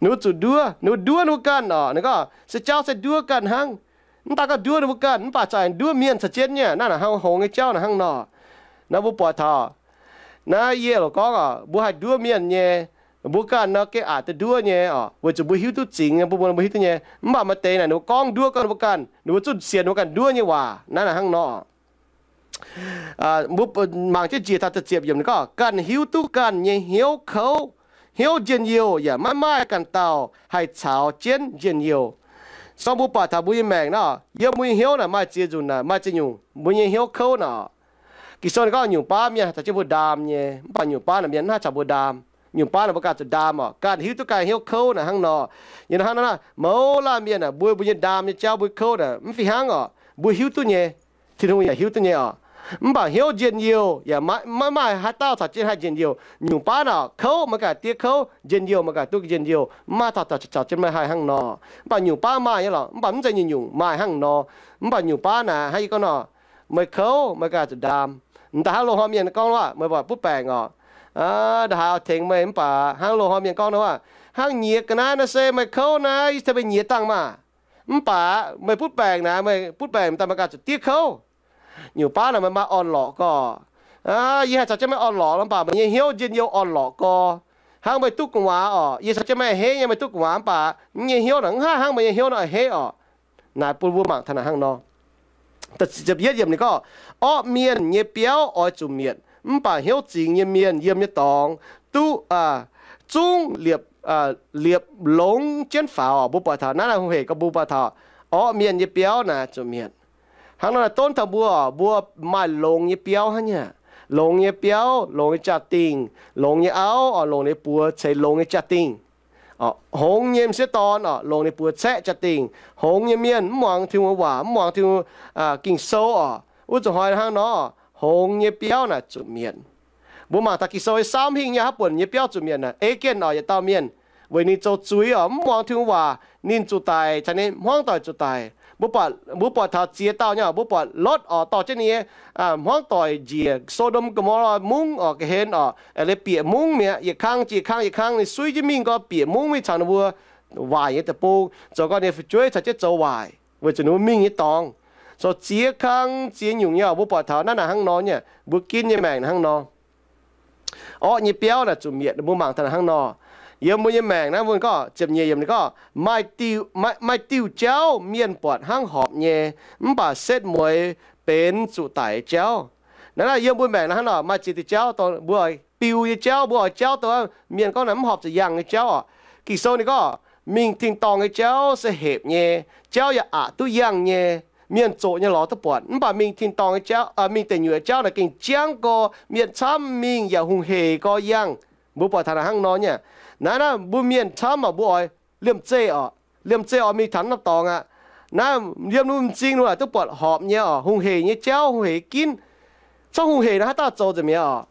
Ninh mbuo zuqc nduov, ninh mbuo nduov ninh mbuo ganh oc. Ninh gorngv se jauv se nduov ganh hnangv. Mv daaih gorngv nduov ninh mbuo ganh, mv baac za'gengh nduov mienh caux jienv nyei. Naaiv naaic hnangv hngongx nyei jauv naaic hnangv nor. Naaiv mbuo buatc taux, naaiv yie loc gorngv oc, mbuo haih nduov mienh nyei, mbuo ganh nor gengh aqc duqv nduov nyei oc, weic zuqc mbuo hiuv duqv zingx, mbuo mbuo hiuv duqv nyei. Mv baac maaih deix naaic ninh mbuo gorngv nduov gorngv ninh mbuo ganh, ninh mbuo zuqc sienx ninh mbuo ganh nduov nyei waac. Naaiv naaic hnangv nor. Mbuo mangc jienv njiec taux da'ziepc yiemc ninh gorngv, ganh hiuv duqv ganh nyei hnyouv kouv, hnyouv njien-youh yaac maiv maaih ganh dauh haih caux jienv njien-youh. So mbuo buatc taux mbuo nyei maengc nor, yiem mbuo nyei hnyouv naaic maaih ziex nzunc naaic, maaih ziex nyungc mbuo nyei hnyouv kouv nor. Ging-Sou ninh gorngv nyungc baav mienh haih caux jienv mbuo ndaam nyei, mv baac nyungc baav naaic mienh mv haih caux mbuo ndaam. Nyungc baav naaic mbuo ganh zuqc ndaam oc. Ganh hiuv duqv ganh hnyouv kouv naaic hnangv nor. Yie hnangv naaiv, mouz laanh mienh aah, mbuo mbuo nyei ndaam nyei jauv mbuo kouv naaic mv fih hnangv oc. Mbuo hiuv duqv nyei, Tin-Hungh yaac hiuv duqv nyei oc. Mv baac hnyouv njien-youh yaac maiv maaih haaix dauh caux jienv haih njien-youh. Nyungc baav naaic kouv meih ganh diev kouv, njien-youh meih ganh duqv njien-youh, mv maaih dauh caux jienv meih haih hnangv nor. Mv baac nyungc baav maaih nyei lorqc, mv baac mv zeiz nyungc-nyungc maaih hnangv nor. Mv baac nyungc baav naaic hnangv yie gorngv nor, meih kouv meih ganh zuqc ndaam. M'daaih hnangv loz-hnoi mienh gorngv waac, meih buatc butv baengc oc, nda'haaix tengx meih, mv baac hnangv loz-hnoi mienh gorngv nor waac, hnangv nyiex ga'naaiv naaiv se meih kouv naaiv, yie tengx meih nyiex dangh maah. Mv baac meih butv baengc naaic, meih butv baengc daaih meih ganh zuqc diev kouv. Nyungc baav naaic meih maaih orn-lorqc gorx. Yie haih caux jienv meih orn-lorqc, mv baac meih nyei hnyouv njien-youh orn-lorqc gorx. Hnangv meih duqv gu'nguaaz oc, yie caux jienv meih a'hneiv nyei, meih duqv gu'nguaaz mv baac mv nyei hnyouv naaic mv haih hnangv meih nyei hnyouv nor a'hneiv oc. Naaic bun mbuo mangc taux naaic hnangv nor. Ziepc yietv yiemc ninh gorngv, orqv mienh nyei biauv oix zuqc mietc, mv baac hnyouv zingx nyei mienh yiem nyei dorngx duqv, zungv liepc, liepc longx jienv faaux. Mbuo buatc taux naaiv naaiv hungh hec gorx, mbuo buatc taux orqv mienh nyei biauv naaic zuqc mietc. Hnangv nor naaic donv taux mbuo, mbuo maaih longx nyei biauv hnangv nyei. Longx nyei biauv, longx nyei jaa-dingh, longx nyei auv oc, longx nyei buoz ceix longx nyei jaa-dingh. Hngongx nyei m'sieqv dorn oc, longx ninh buoz caeqv jaa-dingh. Hngongx nyei mienh mv muangx Tin-Hungh waac, mv muangx Tin-Hungh Ging-Sou oc, wuov zuqc hnoi hnangv nor, hngongx nyei biauv naaic zuqc mietc. Mbuo mangc taux Ging-Sou nyei saamv hingh nyei haaix buonc nyei biauv zuqc mietc naaic, ei gienh oc yietc dauh mienh, weic ninh zoux zuiz oc, mv muangx Tin-Hungh waac, ninh zuqc daic, caux ninh hmuangv doic zuqc daic. Mbuo buatc taux ziex dauh nyei oc, mbuo buatc Lotv oc, dorh jienv ninh nyei hmuangv doic njiec So^ndom Go^mo^lo mungv oc, ga'hlen oc, aengx bieqc mungv mi'aqv, yietc kang jiex kang, yietc kang ninh suiv jienv mingh gorx, bieqc mungv mingh caux ninh mbuo waaic nyei deic-bung, zoux gorx ninh fu'jueiv caux jienv zoux waaic, weic zuqc ninh mbuo mingh nyei dorngx zoux ziex kang ziex nyungc nyei oc. Mbuo buatc taux naaiv naaic hnangv nor nyei, mbuo ginv nyei maengc naaic hnangv nor. Orqv nyei biauv naaic zuqc mietc, mbuo mangc taux naaic hnangv nor. Yiem mbuo nyei maengc naaiv mbuo gorngv ziepc nyeic yiemc ninh gorngv, maaih diuh jauv mienh buatc hnangv horpc nyei, mv baac setv mueiz benx zuqc daic nyei jauv. Naaiv naaiv yiem mbuo maengc naaiv hnangv nor, maaih ziex diuh jauv dongh mbuo oix biu nyei jauv, mbuo oix jauv dongh mienh gorngv naaiv mv horpc zuqc yangh nyei jauv oc. Ging-Sou ninh gorngv, mingh tin-dorngh nyei jauv se hepc nyei, jauv yaac aqc duqv yangh nyei. Mienh zoqc nyei lorz duqv buatc, mv baac mingh tin-dorngh nyei jauv, mingh deic nyuoqc jauv naaic gengh jangv gorx, mienh camv mingh yaac hungh hec gorx yangh. Mbuo buatc taux naaic hnangv nor nyei. Naaiv naaiv mbuo mienh camv oc, mbuo oix liemh zeih oc, liemh zeih oix mingh taux norm dorngx aqv. Naaiv yiem mbuo m'zing nor naaic duqv buatc horpc nyei oc, hungh hec nyei jauv, hungh hec ginv. Corc hungh hec naaiv haaix dauh zoux nzengc mi'aqv oc.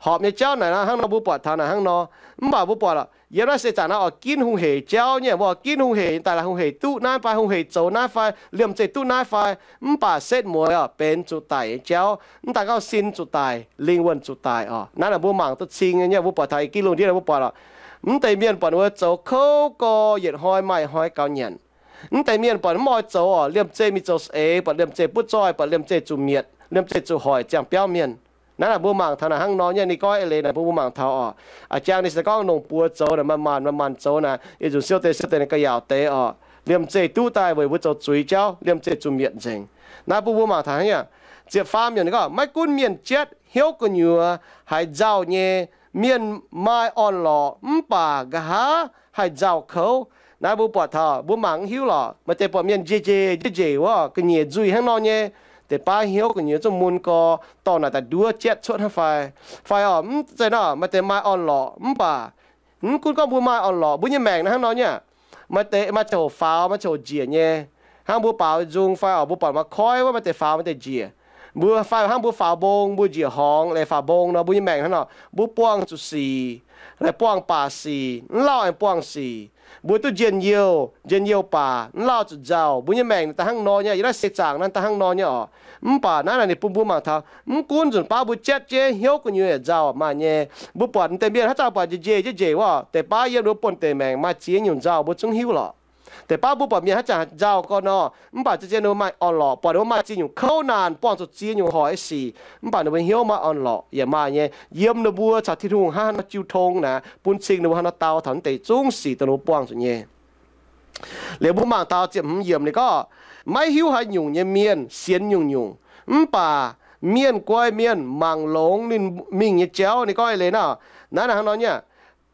Horpc nyei jauv naaic hnangv nor mbuo buatc taux naaic hnangv nor. Mv baac mbuo buatc yiem naaiv se zanc naaiv oix ginv hungh hec jauv nyei, mbuo oix ginv hungh hec daaih, hungh hec duqv naaiv fai, hungh hec zoux naaiv fai, liemh zeih duqv naaiv fai. Mv baac setv mueiz oc benx zuqc daic nyei jauv. Mv daaih gorngv sin zuqc daic, lingh wuonh zuqc daic oc. Naaiv naaic mbuo mangc duqv cing nyei, mbuo buatc taux i gih lungh ndiev naaic mbuo buatc oc, mv deix mienh buatc ninh mbuo zoux kouv gorx, yietc hnoi maaih yietc hnoi gaux nyanc. Mv deix mienh buatc mv oix zoux oc, liemh zeih mingh zoux saeng-eix, buatc liemh zeih butv zoih, buatc liemh zeih zuqc mietc, liemh zeih zuqc hoic ziangh biauv mienh. Naaiv naaic mbuo mangc taux naaic hnangv nor nyei, ninh gorngv eix leiz naaic mbuo mbuo mangc taux oc. A'jang ninh se gorngv longc buoz zoux naaic, manc-manc manc-manc zoux naaic, yietc nzunc siou deix siou deix ninh ga'yaauc deix oc. Liemh zeih duqv daaih weic mbuo zoux zuiz jauv, liemh zeih zuqc mietc nzengc. Naaiv bun mbuo mangc taux hnangv naaic. Ziepc faam yiemc ninh gorngv, maiv gunv mienh jatv hnyouv gu'nyuoz haiz nzauh nyei, mienh maaih orn-lorqc mv baac nqa'haav haih nzauh kouv. Naaiv mbuo buatc taux mbuo mangc mv hiuv lorqc, maaih deix buatc mienh njiec njiec njiec njiec wuov ga'nyiec nzuih hnangv nor nyei, deix baav hnyouv gu'nyuoz zungv mun gorx, dorh naaic daaih nduov jatv cuotv hnangv fai. Fai oc, mv zeiz nor, maaih deix maaih orn-lorqc mv baac mv gunv gorngv mbuo maaih orn-lorqc, mbuo nyei maengc naaiv hnangv nor nyei aqv. Maaih deix maaih ziangh hoc faaux, maaih ziangh hoc njiec nyei. Hnangv mbuo baaux nzung fai oc, mbuo buatc maaih koiv wuov, maaih deix faaux maaih deix njiec. Mbuo fai hnangv mbuo faaux mbong, mbuo njiec horngz, leiz faaux mbong nor, mbuo nyei maengc hnangv nor, mbuo buangh zuqc sic. Laih buangh baac sic, mv lauh aengx buangh sic. Mbuo duqv njien-youh, njien-youh baac mv lauh zuqc nzauh. Mbuo nyei maengc daaih hnangv nor nyei, yiem naaiv seix zaangc naaiv daaih hnangv nor nyei oc. Mv baac naaiv naaic ninh bun mbuo mangc taux, mv gunv nzunc baav mbuo jatv jienv hnyouv gu'nyuoz yaac nzauh maah nyei. Mbuo buatc deix mienh haaix zanc buatc njiec njiec jeiv njiec wuov, deix baav yiem ninh mbuo buonv-deic maengc maaih ziex nyungc nzauh mbuo zungv hiuv lorqc. Deix baav mbuo buatc mienh haaix zanc nzauh gorn nor, mv baac zien zien ninh mbuo maaih orn-lorqc, buatc ninh mbuo maaih ziex nyungc kouv naanc, buangh zuqc ziex nyungc hoic sic, mv baac ninh mbuo hnyouv maiv orn-lorqc yaac maaih nyei. Yiem ninh mbuo caux Tin-Hungh hnangv haaix nor jiu tong naaic, bun cing ninh mbuo haaix nor dau taux naaiv deix zungv sic dongh ninh mbuo buangh zuqc nyei. Liuz mbuo mangc taux ziepc hmz yiemc ninh gorngv, maiv hiuv haaix nyungc nyei mienh sienx nyungc-nyungc, mv baac mienh guai mienh mangc longx ninh mingh nyei jauv. Ninh gorngv eix leiz naaiv, naaiv hnangv nor nyei.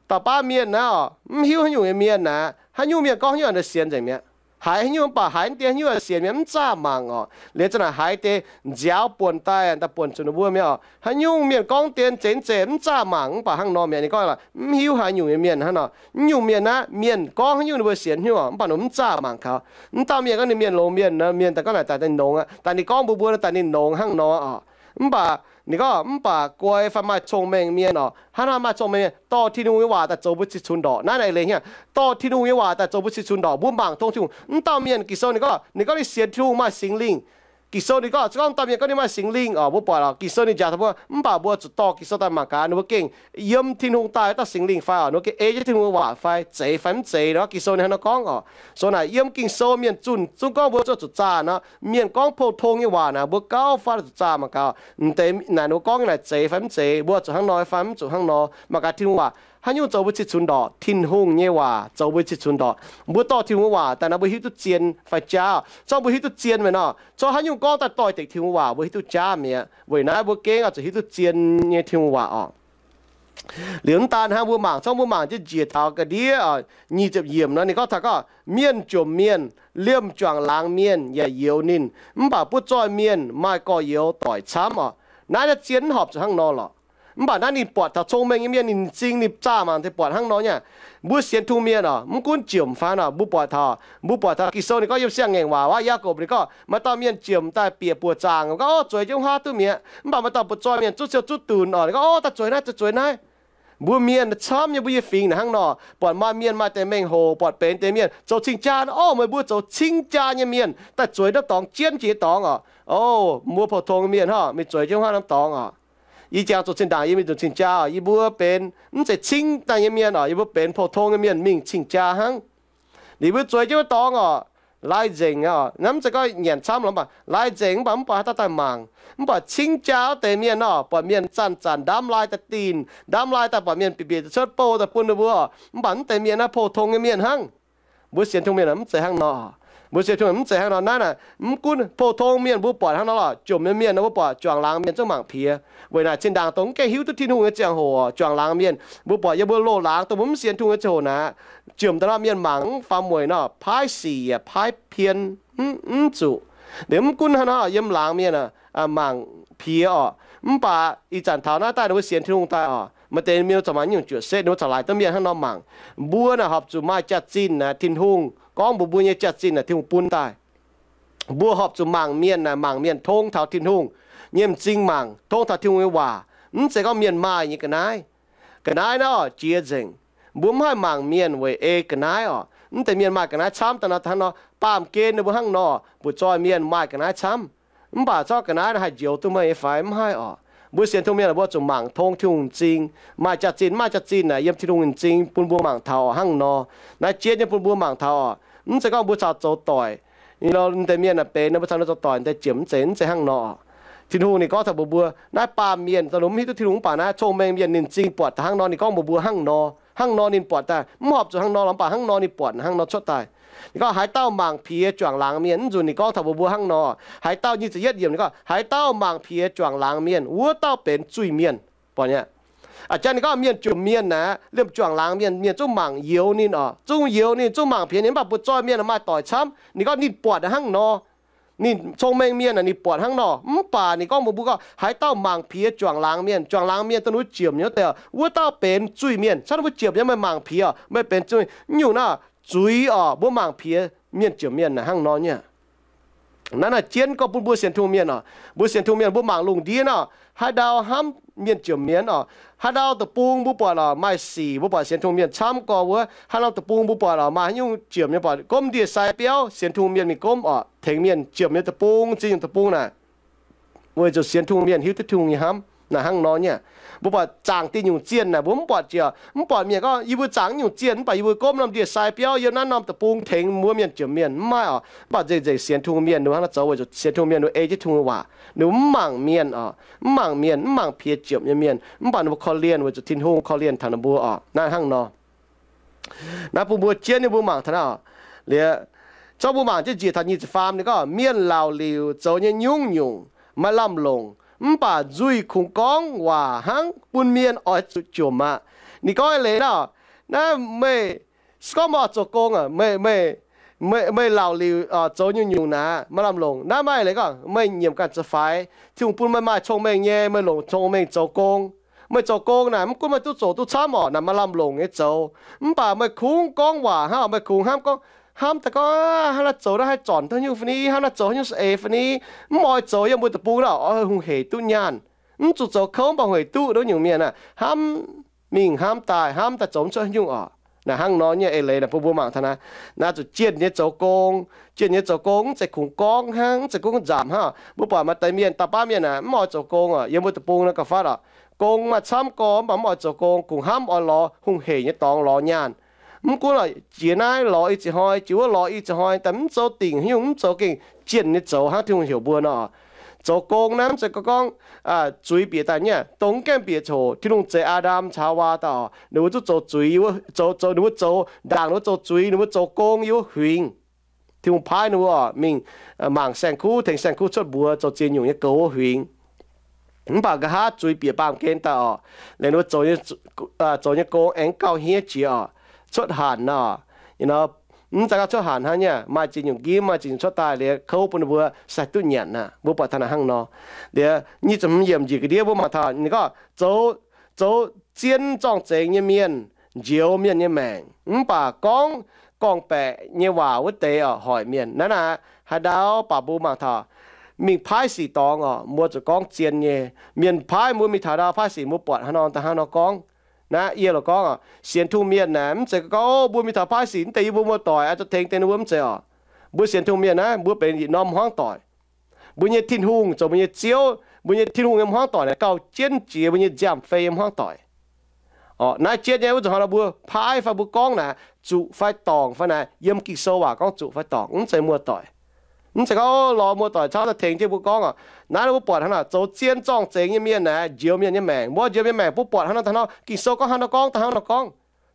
Dauh baav mienh naaiv oc, mv hiuv haaix nyungc nyei mienh naaic, haaix nyungc mienh gorngv haaix nyungc ninh sienx nzengc mi'aqv. Haiz haaix nyungc mv baac haiz deix haaix nyungc sienx mi'aqv, mv zaah mangc oc. Liuz za'naaic haiz deix nziaaux buonc daaih, daaih buonc zuqc ninh mbuo mi'aqv oc. Haaix nyungc mienh gorngv deix zeiz mv zeiz mv zaah mangc, mv baac hnangv nor mi'aqv. Ninh gorngv mv hiuv haaix nyungc nyei mienh hnangv nor. Mv nyungc mienh naaiv, mienh gorngv haaix nyungc ninh mbuo sienx haaix nyungc, mv baac ninh mv zaah mangc kaux. Mv dauh mienh gorngv ninh mienh longx mienh, mienh daaih gorngv naaic daaih ninh longx aqv, daaih ninh gorngv mbuo mbuo daaih ninh longx hnangv nor oc. Mv baac ninh gorngv mv baac guai fai maaih cong-mengh mienh oc, hnangv haaix maaih cong-mengh mienh dorh Tin-Hungh nyei waac daaih zoux mbuo cih cunx ndorqc. Naaiv naaic eix leiz hnangv, dorh Tin-Hungh nyei waac daaih zoux mbuo cih cunx ndorqc. Mbuo mangc tong Tin-Hungh, mv dauh mienh Ging-Sou ninh gorngv, ninh gorngv ninh sienx Tin-Hungh maaih Singx Lingh. Ging-Sou ninh gorngv, gorngv dauh mienh gorngv ninh maaih Singx Lingh oc, mbuo buatc oc, Ging-Sou ninh njaaux taux mbuo, mv baac mbuo zuqc dorh Ging-Sou daaih mangc gaax ninh mbuo gengh yiem Tin-Hungh daaih dauh Singx Lingh fai oc, ninh mbuo gengh ei jienv Tin-Hungh nyei waac fai zeiz fai mv zeiz nor, Ging-Sou ninh hnangv nor gorngv oc. Sou naaic yiem Ging-Sou mienh zunh zungv gorngv mbuo zuqc zaah nor, mienh gorngv pou-tong nyei waac naaic mbuo gauh fai zuqc zaah mangc gaax. M'deix naaic ninh mbuo gorngv naaic zeiz fai mv zeiz, mbuo zuqc hnangv nor fai mv zuqc hnangv nor, mangc gaax Tin-Hungh waac haaix nyungc zoux mbuo cih cunx ndorqc. Tin-Hungh nyei waac zoux mbuo cih cunx ndorqc. Mbuo dorh Tin-Hungh waac daaih naaic mbuo hiuv duqv zien fai jaav. Zorqv mbuo hiuv duqv zien meih nor, zorqv haaix nyungc gorngv daaih doix-dekc Tin-Hungh waac mbuo hiuv duqv jaav mi'aqv. Weic naaiv mbuo gengh oix zuqc hiuv duqv zien nyei Tin-Hungh waac oc. Liuz mv daan hnangv, mbuo mangc, zorqv mbuo mangc jienv njiec taux ga'ndiev nyic ziepc yiemc nor, ninh gorngv taux gorngv, mienh jomc mienh, liemh juangc laangz mienh yaac youx ninh, mv baac butv-zoih mienh maaih gorx-youz doic camv oc. Naaiv naaiv zien mv horpc zuqc hnangv nor lorqc. Mv baac naaiv ninh buatc taux cong-mengh nyei mienh ninh m'zing ninh zaah mangc deix buatc hnangv nor nyei. Mbuo sienx Tin-Hungh mienh oc, mv gunv jomc fai nor, mbuo buatc taux, mbuo buatc taux Ging-Sou ninh gorngv yiem Siang-Ngaengc Waac wuov, Yaagorpc ninh gorngv maaih dauh mienh jomc daaih bieqc buoz zaangc, gorngv, Ov, zueiz jienv wuov haav duqv mi'aqv. Mv baac maaih dauh butv-zoih mienh zuqv siou zuqv dunx oc, ninh gorngv, Ov, daaih zueiz naaiv, daaih zueiz naaiv. Mbuo mienh camv nyei, mbuo nyei fingx naaic hnangv nor, buatc maaih mienh maaih deix mengh hoc, buatc benx deix mienh zoux cing-jaa, Ov, meih mbuo zoux cing-jaa nyei mienh daaih zueiz naaiv dorngx, jienv jiex dorngx oc. Ov, mbuo pou-tong nyei mienh hnangv, mingh zueiz jienv wuov haav norm dorngx oc. Ih jangx zuqc zinh ndaangc yie mingh zuqc cing-jaa oc, yie mbuo benx mv zeiz cing-jaa nyei mienh oc, yie mbuo benx pou-tong nyei mienh mingh cing-jaa hnangv. Liuz mbuo zueiz jienv wuov dorngx oc, lai nzengc oc, mv zeiz gorngv nyanc camv lorqc, mv baac lai nzengc, mv baac mv buatc haaix dauh daaih mangc. Mv baac cing-jaa wuov deix mienh nor, buatc mienh zanc-zanc ndamv lai daaih dingh, ndamv lai daaih buatc mienh bieqc bieqc cuotv bouh daaih bun ninh mbuo, mv baac mv deix mienh naaiv pou-tong nyei mienh hnangv. Mbuo sienx Tin-Hungh mienh mv zeiz hnangv nor. Mbuo sienx Tin-Hungh mv zeiz hnangv nor. Naaiv naaic mv gunv pou-tong mienh mbuo buatc hnangv nor lorqc, jomc nyei mienh nor mbuo buatc juangc laangz mienh zungv mangc piex. Weic naaic zinh ndaangc dongh mv gaengh hiuv duqv Tin-Hungh nyei ziangh hoc, juangc laangz mienh mbuo buatc yiem mbuo loz-laangz dongh mbuo mv sienx Tin-Hungh nyei ziangh hoc naaic, jomc daaih nor mienh mangc mv faam mueic nor, paaiv sic yaac paaiv pien, mv zuqc. Liuz mv gunv hnangv nor, yiem laangz mienh mangc piex oc. Mv baac ih zanc taux naaiv daaih ninh mbuo sienx Tin-Hungh daaih oc, maaih deix mienh corc maaih nyungc juoqc setv, ninh mbuo corc laaix duqv mienh hnangv nor mangc. Mbuo naaic horpc zuqc maaih jaax-zinh naaic, Tin-Hungh gorngv mbuox mbuo nyei jaax-zinh naaic Tin-Hungh bun daaih. Mbuo horpc zuqc mangc mienh naaic, mangc mienh tong taux Tin-Hungh nyei m'zing mangc, tong taux Tin-Hungh nyei waac. Mv zeiz gorngv mienh maaih nyei ga'naaiv. Ga'naaiv naaiv oc jiex nzengc. Mbuo mv haih mangc mienh weic ei ga'naaiv oc. Mv deix mienh maaih ga'naaiv camv daaih nor, hnangv nor baamh gen ninh mbuo hnangv nor, butv-zoih mienh maaih ga'naaiv camv. Mv baac zorqv ga'naaiv naaiv haih njoux duqv meih nyei fai? Mv haih oc. Mbuo sienx Tin-Hungh mienh mbuo zuqc mangc tong Tin-Hungh m'zing. Maaih jaax-zinh, maaih jaax-zinh naaic yiem Tin-Hungh m'zing bun mbuo mangc taux oc, hnangv nor. Naaiv jienv nyei bun mbuo mangc taux oc. Mv zeiz gorngv mbuo caux zoux doic, deix mienh naaic benx nor mbuo caux ninh zoux doic deix ziemx mv zeiz, mv zeiz hnangv nor. Tin-Hungh ninh gorngv taux mbuox mbuo, naaiv baamh mienh daaih lungh mv hiuv duqv Tin-Hungh mv baac naaiv cong-mengh mienh ninh m'zing buatc daaih hnangv nor, ninh gorngv mbuox mbuo hnangv nor. Hnangv nor ninh buatc daaih, mv horpc zuqc hnangv nor lorqc, mv baac hnangv nor ninh buatc hnangv nor cuotv daaih. Ninh gorngv haaix dauh mangc piex juangc laangz mienh, mv nzunc ninh gorngv taux mbuox mbuo hnangv nor. Haaix dauh, nyic ziepc yietv yiemc ninh gorngv, haaix dauh mangc piex juangc laangz mienh, wuov dauh benx zuiz-mienh. Buatc nyei. A'jang ninh gorngv mienh jomc mienh naaic, liemh juangc laangz mienh, mienh zungv mangc youx ninh oc, zungv youx ninh, zungv mangc piex ninh, mv baac butv-zoih mienh maaih doic camv. Ninh gorngv ninh buatc hnangv nor. Ninh cong-mengh mienh naaic ninh buatc hnangv nor, mv baac ninh gorngv mbuox mbuo gorngv haaix dauh mangc piex juangc laangz mienh, juangc laangz mienh dongh wuov jomc nyei wuov deix, wuov dauh benx zuiz-mienh. Hnangv naaiv mbuo jomc nyei meih mangc piex oc, meih benx zuiz. Nyungc naaiv zuiz oc, mbuo mangc piex mienh jomc mienh naaic hnangv nor nyei. Naaiv naaic jienv gorngv bun mbuo sienx tungh mienh oc. Mbuo sienx tungh mienh mbuo mangc lungh ndiev oc, haaix ndau hnamv mienh ziepc mienh oc, haaix ndau deic-bung mbuo buatc oc, maaih sic mbuo buatc sienx tungh mienh camv gorx wuov, haaix ndau deic-bung mbuo buatc oc, maaih haaix nyungc ziepc mienh buatc gomv ndie-sai biauv, sienx tungh mienh mingh gomv oc, tengx mienh ziepc mienh deic-bung, ziex nyungc deic-bung naaic. Weic zuqc sienx tungh mienh hiuv duqv Tin-Hungh nyei hnamv naaic hnangv nor nyei. Mbuo buatc zaangc diuh nyungc zienh naaic mbuo mv buatc jiex, mv buatc mienh gorngv yie mbuo zaangc nyungc zienh mv baac yie mbuo gomv norm ndie-sai biauv yiem naaiv norm deic-bung tengx mbuo mienh ziepc mienh, mv maaih oc. Mv baac nzengc-nzengc sienx tungh mienh ninh mbuo hnangv naaiv zoux weic zuqc sienx tungh mienh ninh mbuo ei jienv Tin-Hungh nyei waac, ninh mbuo mv mangc mienh oc, mv mangc mienh, mv mangc piex ziepc nyei mienh, mv baac ninh mbuo korv-lienh weic zuqc Tin-Hungh korv-lienh taux ninh mbuo oc. Naaiv hnangv nor. Naaiv bun mbuo jienv nyei mbuo mangc taux naaiv oc. Liuz, zorqv mbuo mangc jienv njiec taux nyic ziepc faam ninh gorngv, mienh laauc liuc zoux nyei nyungc-nyungc maaih lamh longc, mv baac nzuih kungx gorngv waac hnangv bun mienh oix zuqc jomc aqv. Ninh gorngv eix leiz naaiv, naaiv meih se gorngv meih oix zoux gong aqv, meih, meih laauc liuc zoux nyungc-nyungc naaic maaih lamh longc. Naaiv maaih eix leiz gorngv meih nyiemc ganh za'faix, Tin-Hungh bun meih maaih cong-mengh nyei, meih longc cong-mengh zoux gong. Meih zoux gong naaic mv gunv meih duqv zoqc duqv camv oc, naaic maaih lamh longc nyei zoux. Mv baac meih kungx gorngv waac hnangv, meih kungx hnamv gorngv, hnamv daaih gorngv, hnangv naaiv zoux naaiv haih zornc duqv nyungc fai ni, hnangv naaiv zoux haaix nyungc sueih fai ni, mv oix zoux yiem mbuo deic-bung naaic oix hungh heic duqv nyaanh. Mv zuqc zoux kouv mv baac hungh heic duqv, ndongc nyungc mienh aah, hnamv mingh hnamv daaih, hnamv daaih zoux mv cuotv haaix nyungc oc. Naaic hnangv nor nyei eix leiz naaic bun mbuo mangc taux naaiv. Naaiv zuqc jienv nyei zoux gong, jienv nyei zoux gong mv zeiz kungx gorngv hnangv, mv zeiz gorngv nzamc hnangv. Mbuo buatc maaih deix mienh, dauh baav mienh aah, mv oix zoux gong oc, yiem mbuo deic-bung naaiv ga'fatv oc, gong maaih camv gorx mv baac mv oix zoux gong, kungx hnamv oix lorz hungh heic nyei dorngx lorz nyaanh. Mv gunv oc, jiex naaiv lorz i ziex hnoi, jiex wuov lorz i ziex hnoi, daaih mv zoux dingc haaix nyungc, mv zoux gengh jienv nyei zoux hnangv Tin-Hungh heuc mbuo nor. Zoux gong naaiv mv zeiz gorngv zuiz bieqc daaih nyei, dongh mv gaengh bieqc coc Tin-Hungh zeix Aa^ndam caux Haawaa daaih oc, ninh mbuo zuqc zoux zuiz, zoux, zoux, ninh mbuo zoux ndaangc, ninh mbuo zoux zuiz, ninh mbuo zoux gong yiem wuov huingx. Tin-Hungh paaiv ninh mbuo oc mingh mangc saeng-kuv, tengx saeng-kuv cuotv mbuox zoux ziex nyungc nyei goux wuov huingx. Mv baac nqa'haav zuiz bieqc baamh gen daaih oc, liuz ninh mbuo zoux nyei gong aengx gauh hniev jiex oc, cuotv hanc nor. Mv zeiz gorngv cuotv hanc hnangv nyei, maaih ziex nyungc nqimv, maaih ziex nyungc cuotv daaih liuz kouv bun ninh mbuo sai duqv nyanc aqv. Mbuo buatc taux naaic hnangv nor. Liuz nyic ziepc hmz yiemc njiec ga'ndiev mbuo mangc taux ninh gorngv, zoux zien zorng-zengx nyei mienh njoux mienh nyei maengc, mv baac gorngv gorngv-baeqc nyei waac wuov deix oc hoic mienh. Naaiv naaic haaix ndau baac mbuo mangc taux mingh paaiv sic dorngx oc, mbuo zuqc gorngv zien nyei. Mienh paaiv mbuo mingh taux ndau paaiv sic mbuo buatc hnangv nor daaih hnangv nor gorngv. Naaiv yie loc gorngv oc, sienx Tin-Hungh mienh naaic mv zeiz gorngv, o, mbuo mingh taux paaiv sic mv deix yie mbuo muoz-doic aah, zuqc tengx deix ninh mbuo, mv zeiz oc. Mbuo sienx Tin-Hungh mienh naaiv mbuo benx yietc norm hmuangv doic. Mbuo nyei Tin-Hungh zoux mbuo nyei Ziouv, mbuo nyei Tin-Hungh nyei hmuangv doic naaic gauh jienv jiex mbuo nyei nziaamv-fei nyei hmuangv doic. Naaiv jienv nyei wuov zuqc hnangv nor mbuo paaiv fai mbuo gorngv naaic zuqc fai dorngc fai naaic, yiem Ging-Sou waac gorngv zuqc fai dorngc, mv zeiz muoz-doic. Mv zeiz gorngv lorz muoz-doic caux daaih tengx jienv mbuo gorngv oc. Naaiv mbuo buatc hnangv naaic, zoux zien zorng-zengx nyei mienh naaic njoux mienh nyei maengc. Mbuo njoux mienh maengc mbuo buatc hnangv nor, hnangv nor Ging-Sou gorngv hnangv nor gorngv, daaih hnangv nor gorngv.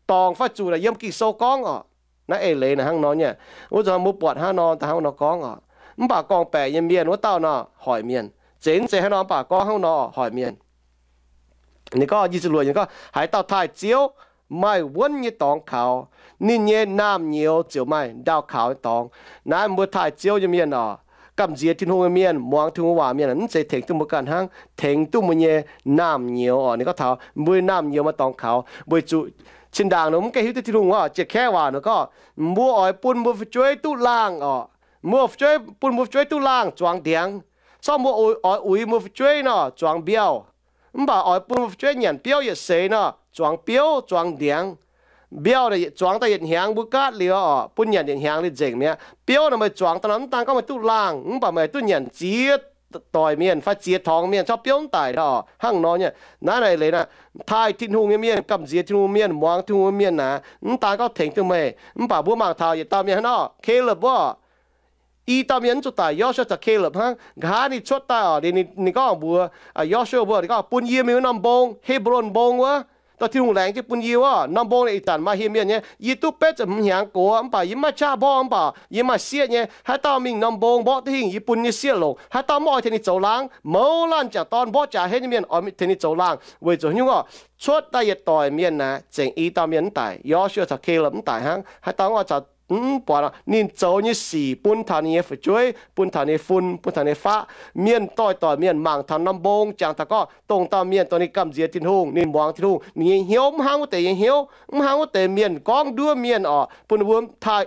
Dorngc fai zuqc naaic yiem Ging-Sou gorngv oc. Naaiv eix leiz naaic hnangv nor nyei. Wuov zuqc mbuo buatc hnangv nor daaih hnangv nor gorngv oc. Mv baac gorngv-baeqc nyei mienh wuov dauh nor hoic mienh. Zenx zeiz hnangv nor mv baac gorngv hnangv nor hoic mienh. Ninh gorngv, nyic ziepc luoqc, ninh gorngv, haaix dauh taaih Ziouv maaih wuonv nyei dorngx kaux, ninh nyei naamh nyouz ziouc maaih ndaauh kaux nyei dorngx. Naaiv mbuo taaih Ziouv nyei mienh oc, gamh nziex Tin-Hungh nyei mienh, muangx Tin-Hungh waac mienh, mv zeiz tengx duqv mbuo ganh hnangv, tengx duqv mbuo nyei naamh nyouz oc. Ninh gorngv taux mbuo nyei naamh nyouz maaih dorngx kaux, weic zuqc zinh ndaangc ninh mv gaengh hiuv duqv Tin-Hungh oc. Jiex kaeqv waac ninh gorngv, mbuo oix bun mbuo fu'jueiv duqv laangh oc. Mbuo fu'jueiv, bun mbuo fu'jueiv duqv laangh zuangx ndiangx. Corc mbuo oix uix mbuo fu'jueiv nor zuangx mbiauh. Mv baac oix bun mbuo fu'jueiv nyanc biouv yietc seix nor zuangx biouv, zuangx ndiangx. Mbiauh naaic zuangx daaih yietc hnyangx mbuo gaatv liuz oc, bun nyanc yietc hnyangx liuz nzengc mi'aqv. Biouv naaic meih zuangx daaih nor mv daan gorngv meih duqv laangh, mv baac meih duqv nyanc ziex doic mienh fai ziex torngx mienh corc biouv mv daic nor. Hnangv nor nyei. Naaiv naaic leiz naaic, taaih Tin-Hungh nyei mienh, gamh nziex Tin-Hungh mienh, muangx Tin-Hungh mienh naaic, mv daan gorngv tengx duqv meih. Mv baac mbuo mangc taux yietc dauh mienh hnangv nor, Caleb wuov, i dauh mienh mv zuqc daic, Yosua caux Caleb hnangv. Nqa'haav ninh cuotv daaih oc, ninh, ninh gorngv mbuox Yosua mbuo, ninh gorngv, bun yie mingh wuov norm mbong, He^mbo^lon Mbong wuov, dorh Tin-Hungh laengz jienv bun yie wuov. Norm mbong naaic ih zanc maaih hieh mienh nyei. Yie duqv betv ziepc hmz hnyangx gox mv baac yie mv maaih qaqv mborqv, mv baac yie maaih sieqv nyei. Haaix dauh mingh norm mbong mborqv duqv hingh, yie bun nyei sieqv longc. Haaix dauh mv oix tengx ninh zoux laangh, mouz laanh m'jangc dorn mborqv jaax henv nyei mienh oix tengx ninh zoux laangh. Weic zuqc nyungc oc, cuotv daaih yietc doic mienh naaic, zengc i dauh mienh mv daic, Yosua caux Caleb mv daic hnangv. Haaix dauh mv oix caux mv buatc, ninh zoux nyei sic bun taux ninh nyei fu'jueiv, bun taux ninh nyei fun, bun taux ninh nyei faqv. Mienh doix-doix mienh mangc taux norm mbong, jangx taux gorngv dongh dauh mienh dongh ninh gamh nziex Tin-Hungh, ninh muangx Tin-Hungh, ninh nyei hnyouv mv hnangv wuov deix nyei hnyouv, mv hnangv wuov deix mienh gorngv nduov mienh oc, bun ninh mbuo taaih,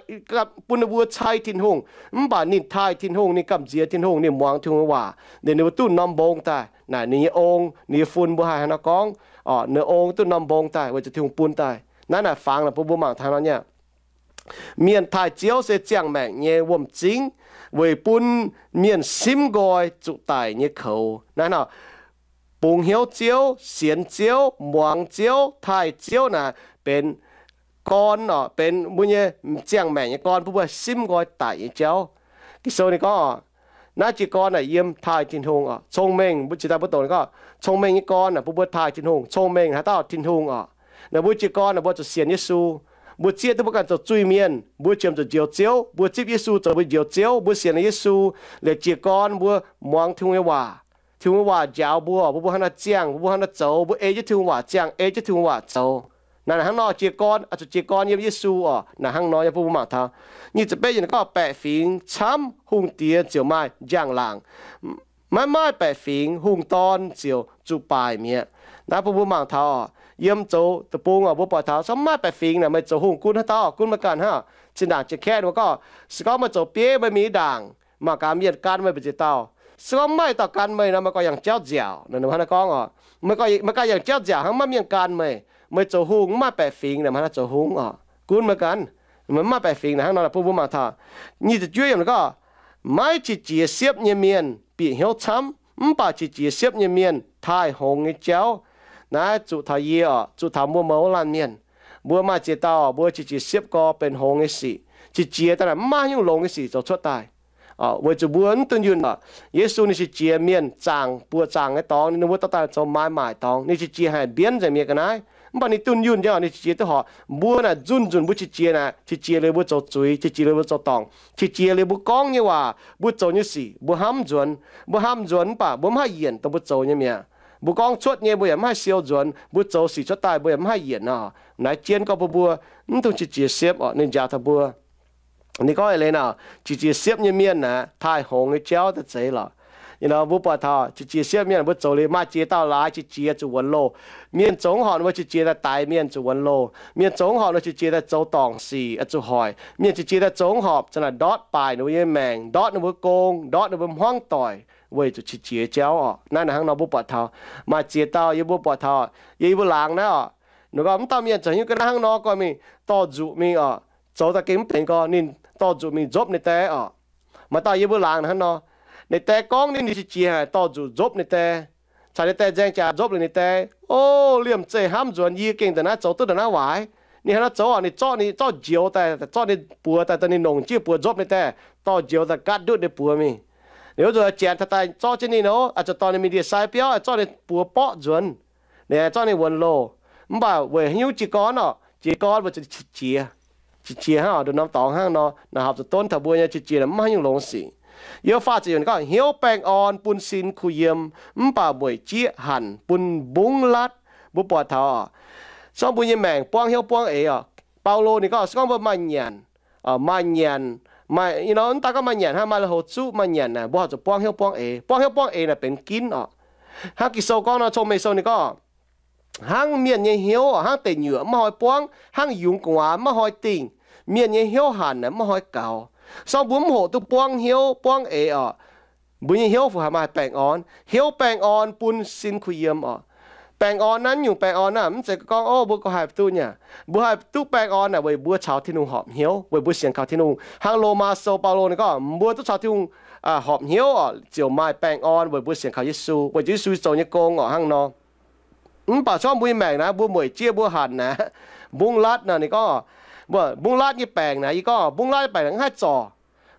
bun ninh mbuo cai Tin-Hungh. Mv baac ninh taaih Tin-Hungh, ninh gamh nziex Tin-Hungh, ninh muangx Tin-Hungh nyei waac, ninh mbuo duqv norm mbong daaih. Naaic ninh nyei ong, ninh nyei fun mbuo haih hnangv nor gorngv, ninh ong duqv norm mbong daaih weic zuqc Tin-Hungh bun daaih. Naaiv naaic fangx naaic bun mbuo mangc taux nor nyei, mienh taaih Ziouv se ziangh maengc nyei wuom-zingv, weic bun mienh simv nqoi zuqc daic nyei koux. Naaiv nor, bungx hnyouv Ziouv, sienx Ziouv, muangx Ziouv, taaih Ziouv naaic benx gorn oc, benx mbuo nyei ziangh maengc nyei gorn bun mbuo simv nqoi daic nyei jauv. Ging-Sou ninh gorngv oc, naaiv jiez gorn naaic yiem taaih Tin-Hungh oc. Cong-mengh, mbuo cingx daaih mbuo doqc ninh gorngv cong-mengh nyei gorn naaic bun mbuo taaih Tin-Hungh. Cong-mengh haaix dauh? Tin-Hungh oc. Naaic mbuo jiez gorn naaic mbuo zuqc sienx Yesu. Mbuo zieqv duqv mbuo ganh zoux zuiz mienh, mbuo qiemx zuqc njoux Ziouv. Mbuo zipv Yesu zoux mbuo njoux Ziouv, mbuo sienx Yesu liuz jiez gorn mbuo muangx Tin-Hungh nyei waac. Tin-Hungh nyei waac njaaux mbuo, mbuo, mbuo hnangv naaiv ziangh, mbuo, mbuo hnangv naaiv zoux, mbuo ei jienv Tin-Hungh waac ziangh, ei jienv Tin-Hungh waac zoux. Naaic hnangv nor jiez gorn, oix zuqc jiez gorn yiem Yesu oc. Naaic hnangv nor yiem bun mbuo mangc taux. Nyic ziepc betv yiemc gorngv baeqc fingx camv, hungh diex ziouc maaih njang-laangc. Maiv maaih baeqc fingx, hungh dorn ziouc zuqc baaic mi'aqv. Naaiv bun mbuo mangc taux oc, yiem zoux deic-bung oc, mbuo buatc taux se gorngv maiv maaih baeqc fingx naaic meih zoux hungh gunv haaix dauh? Gunv meih ganh hnangv. Zinh ndaangc Jack Cat ninh mbuo gorngv, se gorngv meih zoux bieiv meih mingh ndaangc, mangc gaax mienh gan meih mbu'ziex dauh. Se gorngv maiv maaih dauh gan meih nor, meih gorngv yangh jauv nziaauc. Meih hnangv naaiv gorngv oc, meih gorngv yangh jauv nziaauc hnangv, maiv maaih mienh gan meih. Meih zoux hungh maiv maaih baeqc fingx naaic, meih hnangv naaiv zoux hungh oc. Gunv meih ganh, meih maiv maaih baeqc fingx naaic. Hnangv nor bun mbuo mangc taux nyic ziepc juov yiemc gorngv, maiv qiex jiez siepv nyei mienh bieqc hnyouv camv, mv baac qiex jiez siepv nyei mienh taaih hngongx nyei jauv. Naaiv zuqc taux yie oc, zuqc taux mbuo mouz laanh mienh. Mbuo maaih ziex dauh mbuo qiex jiez siepv gorx benx hngongx nyei sic. Qiex jiez daaih naaic mv maaih haaix nyungc longx nyei sic zoux cuotv daaih. Weic zuqc mbuo mv dunh yunh oc. Yesu ninh qiex jiez mienh zaangc buoqc zaangc nyei dorngx, ninh mbuo dorh daaih zoux maaiz maaic dorngx. Ninh qiex jiez haic mbienv nzengc mi'aqv ga'naaiv. Mv baac ninh dunh yunh nyei oc, ninh qiex jiez duqv horpc. Mbuo naaic nzunh nzunc mbuo qiex jiez naaic, qiex jiez liuz mbuo zoux zuiz, qiex jiez liuz mbuo zoux dorngc, qiex jiez liuz mbuo gorngv nyei waac, mbuo zoux nyei sic, mbuo hnamv nzuonx. Mbuo hnamv nzuonx mv baac mbuo mv haih yienc dongh mbuo zoux nyei mi'aqv. Mbuo gorngv cuotv nyei mbuo yaac mv haih siou nzuonx, mbuo zoux sic cuotv daaih mbuo yaac mv haih yienc oc. Naaiv jienv gorngv bun mbuo mv dungx qiex jiez siepv oc, ninh njaaux taux mbuo. Ninh gorngv eix leiz naaic, qiex jiez siepv nyei mienh naaic taaih hngongx nyei jauv daaih zeiz lorqc. Mbuo buatc taux qiex jiez siepv mienh mbuo zoux liuz maaih ziex dauh laaix qiex jiez zuqc wuonx loh. Mienh zoux mv horpc ninh mbuo qiex jiez daaih daix mienh zuqc wuonx loh. Mienh zoux mv horpc ninh mbuo qiex jiez daaih zoux dorngc sic zuqc hoic. Mienh qiex jiez daaih zoux mv horpc za'naaic ndortv baaic ninh mbuo nyei maengc, ndortv ninh mbuo gong, ndortv ninh mbuo hmuangv doic weic zuqc qiex jiez jauv oc. Naaiv naaic hnangv nor mbuo buatc taux maaih ziex dauh yie mbuo buatc taux yie mbuo laangz naaiv oc. Ninh gorngv mv dauh mienh zoux haaix nyungc ga'naaiv hnangv nor, gorngv mingh dorh nzuqc mingh oc, zoux daaih gengh mv benx gorx, ninh dorh nzuqc mingh nzopv ninh die oc. Maaih dauh yie mbuo laangz hnangv nor, ninh die gorngv ninh, ninh qiex jiez haic dorh nzuqc nzopv ninh die, caux ninh die nzaeng jaax nzopv liuz ninh die. O, liemh zeih hnamv nzuonx yie gengh ndongc naaiv zoux duqv ndongc naaiv waaic. Ninh hnangv naaiv zoux oc, ninh zorqv, ninh zorqv njoux daaih, zorqv ninh buoz daaih, daaih ninh nongc jienv buoz nzopv ninh die, dorh njoux daaih gaatv ndutv ninh buoz mingh. Liuz zuqc janx taux daaih zorqv jienv ninh oc, zuqc dorh ninh mingh ndie-sai biauv, zorqv ninh buoz borqv nzuonx, ninh zorqv ninh wuonx loh. Mv baac weic haaix nyungc jiez gorn oc? Jiez gorn weic zuqc qiex jiez, qiex jiez hnangv oc, nduqc norm dorngx hnangv nor, naaic horpc zuqc donv taux mbuo nyei qiex jiez naaic mv maaih haaix nyungc longx sic. Yiem faah ziepc yiemc gorngv, hnyouv baengh orn bun sin kuh yiem, mv baac mueic jieqv hanc bun mbungv latv. Mbuo buatc taux oc, se gorngv mbuo nyei maengc buangv hnyouv buangv eix oc. Baulo ninh gorngv se gorngv mbuo maaih nyanc, maaih nyanc, maaih, you know, mv daaih gorngv maaih nyanc hnangv, maaih lui-houx zuqv maaih nyanc naaic, mbuo horpc zuqc buangv hnyouv buangv eix. Buangv hnyouv buangv eix naaic benx ginv oc. Hnangv Ging-Sou gorngv nor, Cong-Mengh Sou ninh gorngv, hnangv mienh nyei hnyouv oc, hnangv deic nyuoqc maiv hoz buangv, hnangv yungz gu'nguaaz maiv hoz dingh, mienh nyei hnyouv hanc naaic maiv hoz gaux. Se gorngv mbuo mv hoqc duqv buangv hnyouv buangv eix oc, mbuo nyei hnyouv fungc haih maaih baengh orn. Hnyouv baengh orn bun sin kuh yiem oc. Baengh orn naaiv, nyungc baengh orn naaiv mv zeiz gorngv, o, mbuo gauh haih duqv nyei. Mbuo haih duqv baengh orn naaic weic mbuo caux Tin-Hungh horpc hnyouv, weic mbuo sienx kaux Tin-Hungh. Hnangv Lomaa Sou Baulo ninh gorngv, mbuo duqv caux Tin-Hungh horpc hnyouv oc, ziouc maaih baengh orn weic mbuo sienx kaux Yesu, weic zuqc Yesu zoux nyei gong oc, hnangv nor. Mv baac se gorngv mbuo nyei maengc naaiv, mbuo mueic jieqv mbuo hanc naaic, mbungv latv naaic, ninh gorngv, mbungv latv nyei baengc naaic, yie gorngv mbungv latv nyei baengc naaic mv haih zorc.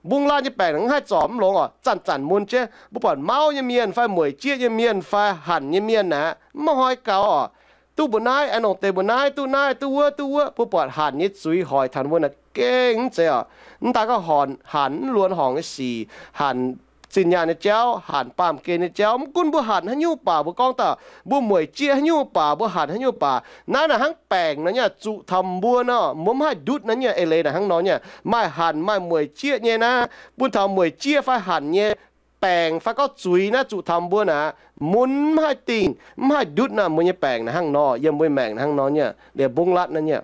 Mbungv latv nyei baengc naaic mv haih zorc mv longx oc, zanc-zanc mun jienv. Mbuo buatc mauv nyei mienh fai mueic jieqv nyei mienh fai hanc nyei mienh naaic, mv maaih hoz gaux oc. Duqv mbuo naaiv, aengx longc deix mbuo naaiv, duqv naaiv, duqv wuov, duqv wuov. Mbuo buatc hanc nyei zuiz hoic taux mbuo naaic gengh mv zeiz oc. Mv daaih gorngv hanc mv luonx horngc nyei sic, hanc zinh nyaanh nyei jauv, hanc baamh gen nyei jauv. Mv gunv mbuo hanc haaix nyungc baac, mbuo gorngv daaih mbuo mueic jieqv haaix nyungc baac, mbuo hanc haaix nyungc baac, naaiv naaic hnangv baengc nor nyei, zuqc taux mbuo nor, mbuo mv haih ndutv naaiv nyei. Eix leiz naaic hnangv nor nyei, maaih hanc maaih mueic jieqv nyei naaiv, bun taux mueic jieqv fai hanc nyei baengc fai gorngv zuiz naaiv zuqc taux mbuo naaic, mun mv haih dingh, mv haih ndutv naaic, mbuo nyei baengc naaic hnangv nor, yiem mbuo maengc naaic hnangv nor nyei, liemh mbungv latv naaiv nyei.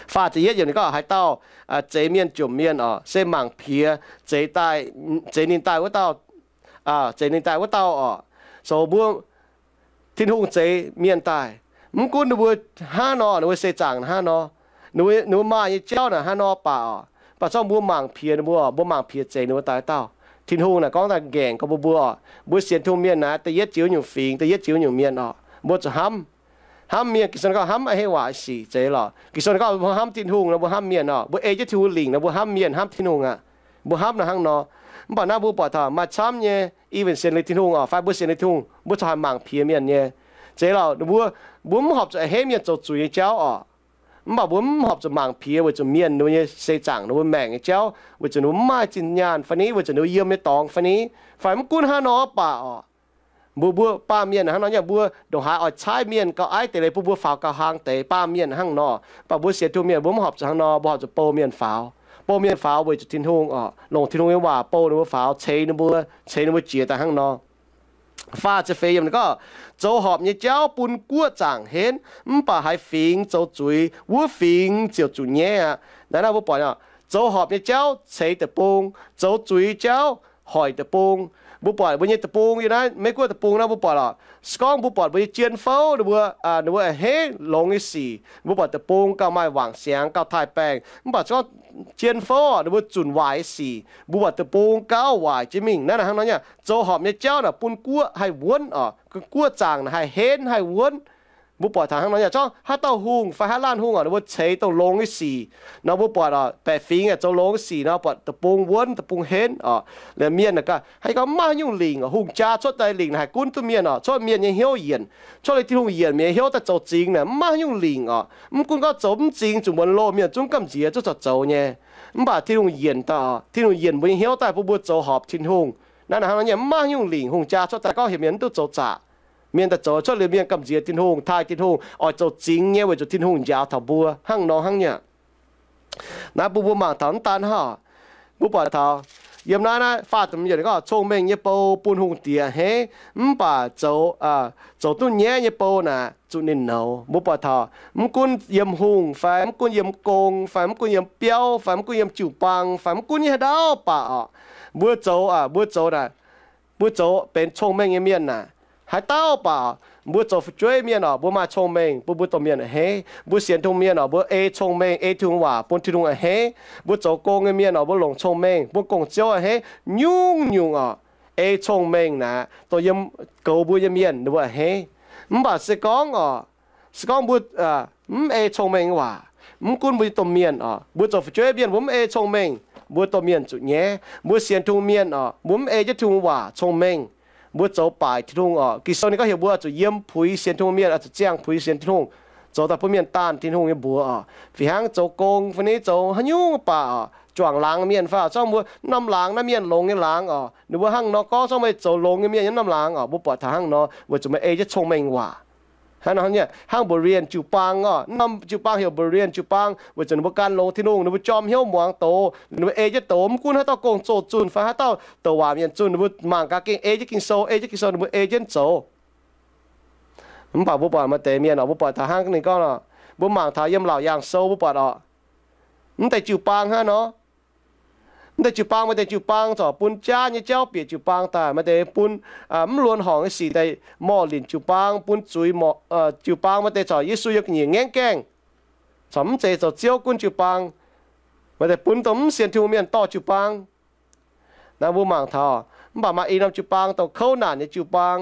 Faah ziepc yietv yiemc ninh gorngv haaix dauh, aa, zeix mienh jomc mienh oc, se mangc piex zeix daaih, zeix ninh daaih wuov dauh, aa, zeix ninh daaih wuov dauh oc. So mbuo, Tin-Hungh zeix mienh daaih, mv gunv ninh mbuo hnangv nor, ninh mbuo seix zaangc hnangv nor, ninh mbuo, ninh mbuo maaih nyei jauv naaic hnangv nor baac oc, baac zorqv mbuo mangc piex ninh mbuo oc, mbuo mangc piex zeix ninh mbuo daaih dauh. Tin-Hungh naaic gorngv daaih nqaengc gorngv mbuo, mbuo oc, mbuo sienx Tin-Hungh mienh naaic, da'yietv jiex wuov nyungc fingx, da'yietv jiex wuov nyungc mienh oc, mbuo zuqc hnamv. Hnamv mienh, Ging-Sou gorngv hnamv a'hneiv waac sic zeiz lorqc. Ging-Sou gorngv mbuo hnamv Tin-Hungh nor, mbuo hnamv mienh oc. Mbuo ei jienv Tin-Hungh lingc nor, mbuo hnamv mienh, hnamv Tin-Hungh aqv. Mbuo hnamv nor hnangv nor. Mv baac naaiv mbuo buatc taux maaih camv nyei, even sienx liuz Tin-Hungh oc, fai mbuo sienx liuz Tin-Hungh, mbuo corc haih mangc piex mienh nyei. Zeiz lorqc, ninh mbuo, mbuo mv horpc zuqc a'hneiv mienh zoux zuiz nyei jauv oc. Mv baac mbuo mv horpc zuqc mangc piex weic zuqc mienh ninh mbuo nyei seix zaangc, ninh mbuo maengc nyei jauv, weic zuqc ninh mbuo mv maaih zinh nyaanh fai ni, weic zuqc ninh mbuo yiem nyei dorngx fai ni, fai mv gunv hnangv nor baac oc. Mbuo, mbuo baamh mienh hnangv nor nyei, mbuo ndongc haaix oix caaiv mienh gauh aiv deix leiz bun mbuo faaux gauh hlang deix, baamh mienh hnangv nor. Mv baac mbuo sienx Tin-Hungh mienh mbuo mv horpc zuqc hnangv nor, mbuo horpc zuqc bou mienh faaux. Bou mienh faaux weic zuqc Tin-Hungh oc, longc Tin-Hungh nyei waac bou ninh mbuo faaux, ceix ninh mbuo, ceix ninh mbuo jiex daaih hnangv nor. Faah ziepc feix yiemc ninh gorngv, zoux horpc nyei jauv bun guoqv zaangc henv, mv baac haiz fingx zoux zuiz, wuov fingx ziouc zuqc nyaiv aqv. Naaiv, naaiv mbuo buatc, zoux horpc nyei jauv ceix deic-bung, zoux zuiz jauv hoic deic-bung. Mbuo buatc mbuo nyei deic-bung yiem naaiv Meiv Guoqv deic-bung naaiv mbuo buatc lorqc, se gorngv mbuo buatc mbuo nyei jien fouv ninh mbuo, ninh mbuo a'hneiv longx nyei sic, mbuo buatc deic-bung gauh maaih wangc siangx, gauh taaih baengh. Mv baac se gorngv jien fouv ninh mbuo zunc waaic nyei sic, mbuo buatc deic-bung gauh waaic jienv mingh. Naaiv naaic hnangv nor nyei, zoux horpc nyei jauv naaic bun guoqv haih wuonv oc, guoqv zaangc naaic haih henv haih wuonv. Mbuo buatc taux hnangv nor nyei, zorngv haaix dauh hungh fai haaix laanh hungh oc, ninh mbuo ceix dongh longx nyei sic nor, mbuo buatc oc, baeqc fingx aah zoux longx nyei sic nor, buatc deic-bung wuonv, deic-bung henv oc. Liemh mienh naaic gaax, haaix gorngv mv maaih haaix nyungc lingc oc, hungh jaa cuotv daaih lingc naaic haih gunv duqv mienh oc, cuotv mienh nyei hnyouv yienc, cuotv liuz Tin-Hungh yienc mienh nyei hnyouv daaih zoux zingx naaic mv maaih haaix nyungc lingc oc. Mv gunv gorngv zoux mv zingx zuqc muonz loh mienh zungv gamh nziex zungv corc zoux nyei. Mv baac Tin-Hungh yienc daaih oc, Tin-Hungh yienc mbuo nyei hnyouv daaih bun mbuo zoux horpc Tin-Hungh. Naaiv naaic hnangv nor nyei, mv maaih haaix nyungc lingc, hungh jaa cuotv daaih gorngv heuc mienh mv duqv zoux zaqc. Mienh daaih zoux cuotv liuz mienh gamh nziex Tin-Hungh, taaih Tin-Hungh, oix zoux zingx nyei weic zuqc Tin-Hungh njaaux taux mbuo hnangv nor hnangv nyei. Naaiv bun mbuo mangc taux mv daan hnangv, mbuo buatc taux yiem naaiv, naaiv faah ziepc yietc gorngv, cong-mengh nyei bou bun hungh diex a'hneiv, mv baac zoux, zoux duqv nyaiv nyei bou naaic zuqc ninh nouz. Mbuo buatc taux mv gunv yiem hungh fai mv gunv yiem gong fai mv gunv yiem biauv fai mv gunv yiem jiu-baang fai mv gunv nyei haaix ndau baac oc, mbuo zoux, mbuo zoux naaic, mbuo zoux benx cong-mengh nyei mienh naaic, haaix dauh baac mbuo zoux fu'jueiv mienh oc, mbuo maaih cong-mengh bun mbuo domh mienh a'hneiv. Mbuo sienx Tin-Hungh mienh oc, mbuo ei cong-mengh, ei Tin-Hungh waac bun Tin-Hungh a'hneiv. Mbuo zoux gong nyei mienh oc, mbuo longc cong-mengh bun gong-ziouv a'hneiv. Nyungc-nyungc oc, ei cong-mengh naaic dongh yiem goux mbuo nyei mienh ninh mbuo a'hneiv. Mv baac se gorngv oc, se gorngv mbuo mv ei cong-mengh waac, mv gunv mbuo nyei domh mienh oc, mbuo zoux fu'jueiv mienh mbuo mv ei cong-mengh, mbuo domh mienh zuqc nyaiv. Mbuo sienx Tin-Hungh mienh oc, mbuo mv ei jienv Tin-Hungh waac cong-mengh, mbuo zoux baaic Tin-Hungh oc. Ging-Sou ninh gorngv heuc mbuo zuqc yiem puix sienx Tin-Hungh mienh, zuqc ziangh puix sienx Tin-Hungh, zoux daaih bun mienh daanh Tin-Hungh nyei mbuox oc. Fih hnangv zoux gong fai ni zoux haaix nyungc baac oc, juangc laangz mienh fai oc, zorngv mbuo norm laangz naaiv mienh longx nyei laangz oc, ninh mbuo hnangv nor gorngv, zorngv meih zoux longx nyei mienh nyei norm laangz oc, mbuo buatc taux hnangv nor weic zuqc meih ei jienv cong-mengh waac. Hnangv nor, hnangv Berean jiu-baang oc, norm jiu-baang heuc Berean jiu-baang weic zuqc ninh mbuo gan longx Tin-Hungh, ninh mbuo jorm hnyouv muangx doz, ninh mbuo ei jienv doz, mv gunv haaix dauh gong-zoh zunh fai haaix dauh douc waac mienh zunh, ninh mbuo mangc gaax gengh ei jienv Ging-Sou, ei jienv Ging-Sou ninh mbuo ei jienv zoux. Mv baac mbuo buatc maaih deix mienh oc, mbuo buatc taux hnangv ninh gorngv oc, mbuo mangc taux yiem Laauc Yaangh Sou mbuo buatc oc, mv deix jiu-baang hnangv nor, mv deix jiu-baang, maaih deix jiu-baang corc bun jaav nyei jauv bieqc jiu-baang daaih, maaih deix bun mv luonx horngc nyei sic daaih morh linc jiu-baang, bun zuiz jiu-baang, maaih deix corc Yesu yiem ga'nyiec ngaengv gaengh, corc mv zeiz zoux Ziouv gunv jiu-baang, maaih deix bun dongh mv sienx Tin-Hungh mienh dorh jiu-baang. Naaiv mbuo mangc taux, mv baac maaih i norm jiu-baang dongh kouv naanc nyei jiu-baang,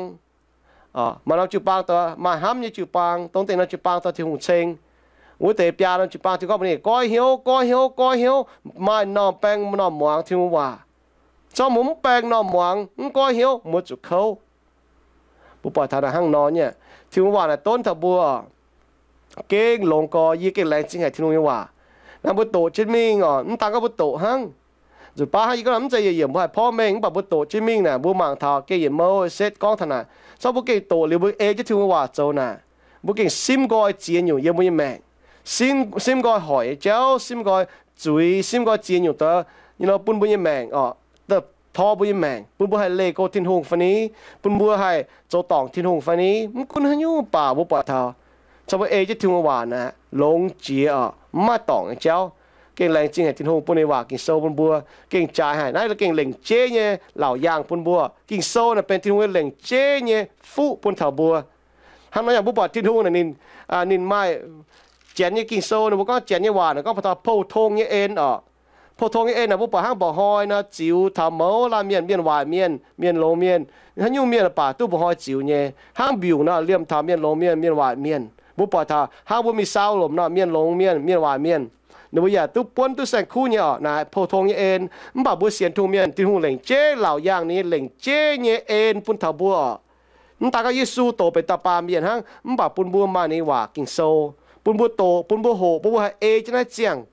maaih norm jiu-baang dongh maaih hnamv nyei jiu-baang, dongh deix norm jiu-baang dongh Tin-Hungh ceng. Wuov deix biaa norm jiu-baang Tin-Hungh gorngv mbuo ninh goiv hnyouv, goiv hnyouv, goiv hnyouv, maaih norm baeng norm muangx Tin-Hungh waac. Zorngv mbuo mv baeng norm muangx, mv goiv hnyouv, mbuo zuqc kouv. Mbuo buatc taux naaic hnangv nor nyei, Tin-Hungh waac naaic donv taux mbuo, gengh longx gorx, yie gengh laengz zingh haic Tin-Hungh nyei waac. Naaiv mbuo doqc jienv mingh oc, mv daan gorngv mbuo doqc hnangv. Nzunc baav hnangv yie gorngv mv zeiz yietc yiemc mbuo haih porv mengh, mv baac mbuo doqc jienv mingh naaic, mbuo mangc taux gengh yietc mouh set gorngv taux naaic, se mbuo gengh doqc liuz mbuo ei jienv Tin-Hungh waac zoux naaic, mbuo gengh simv nqoi ziex nyungc yiem mbuo nyei maengc. Simv, simv nqoi hoic nyei jauv, simv nqoi zuiz, simv nqoi ziex nyungc deix, you know, bun mbuo nyei maengc oc, tor mbuo nyei maengc, bun mbuo haih leih go Tin-Hungh fai ni, bun mbuo haih zoux dorngc Tin-Hungh fai ni. Mv gunv haaix nyungc baac mbuo buatc taux, caux mbuo ei jienv Tin-Hungh waac naaic, longx jiex oc, mv maaih dorngc nyei jauv. Gengh laengz zingh haic Tin-Hungh bun ninh waac Ging-Sou bun mbuo, gengh jaaix haic. Naaiv gengh lengc jeiv nyei laauc yaangh bun mbuo. Ging-Sou naaic benx Tin-Hungh nyei lengc jeiv nyei fuqv bun taux mbuo. Hnangv nor yaac mbuo buatc Tin-Hungh naaic ninh, ninh maaih Janx nyei Ging-Sou naaic, mbuo gorngv Janx nyei waac naaic gorngv baac taux pou-tong nyei en oc. Pou-tong nyei en naaic mbuo buatc hnangv mba'hnoi nor ziux taux mouz laanh mienh, mienh waaic mienh, mienh longx mienh, haaix nyungc mienh baac duqv mba'hnoi ziux nyei. Hnangv mbiungc nor liemh taux mienh longx mienh, mienh waaic mienh. Mbuo buatc taux hnangv mbuo mingh sau lomc nor, mienh longx mienh, mienh waaic mienh, ninh mbuo yaac duqv buonv duqv saeng-kuv nyei oc. Naaic pou-tong nyei en. Mv baac mbuo sienx Tin-Hungh mienh, Tin-Hungh lengc jeiv laauc yaangh ninh nyei lengc jeiv nyei en bun taux mbuo oc. Mv daan gorngv Yesu doqc benx dauh baamh mienh hnangv, mv baac bun mbuo maaih ninh waac Ging-Sou, bun mbuo doqc, bun mbuo hoqc, bun mbuo haih ei jienv naaiv ziangh,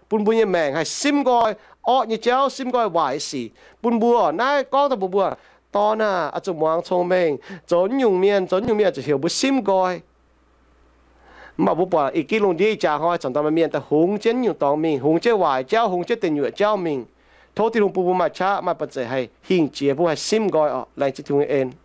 bun mbuo nyei maengc haih simv nqoi orqv nyei jauv, simv nqoi waaic nyei sic, bun mbuo naaiv gorngv daaih mbuox mbuo, Dorn aah, oix zuqc muangx cong-mengh. Zoux naaiv nyungc mienh, zoux naaiv nyungc mienh zuqc heuc mbuo simv nqoi. Mv baac mbuo buatc ih ginv lungh ndiev ih jaax hnoi zanc daaih maaih mienh daaih hungx jienv naaiv nyungc dorngx mingh, hungx jienv waaic jauv, hungx jienv deic nyuoqc jauv mingh. Tov Tin-Hungh bun mbuo maaih qaqv maaih banh zeic haih hingh jiex, mbuo haih simv nqoi oc. Laengz zingh Tin-Hungh nyei en.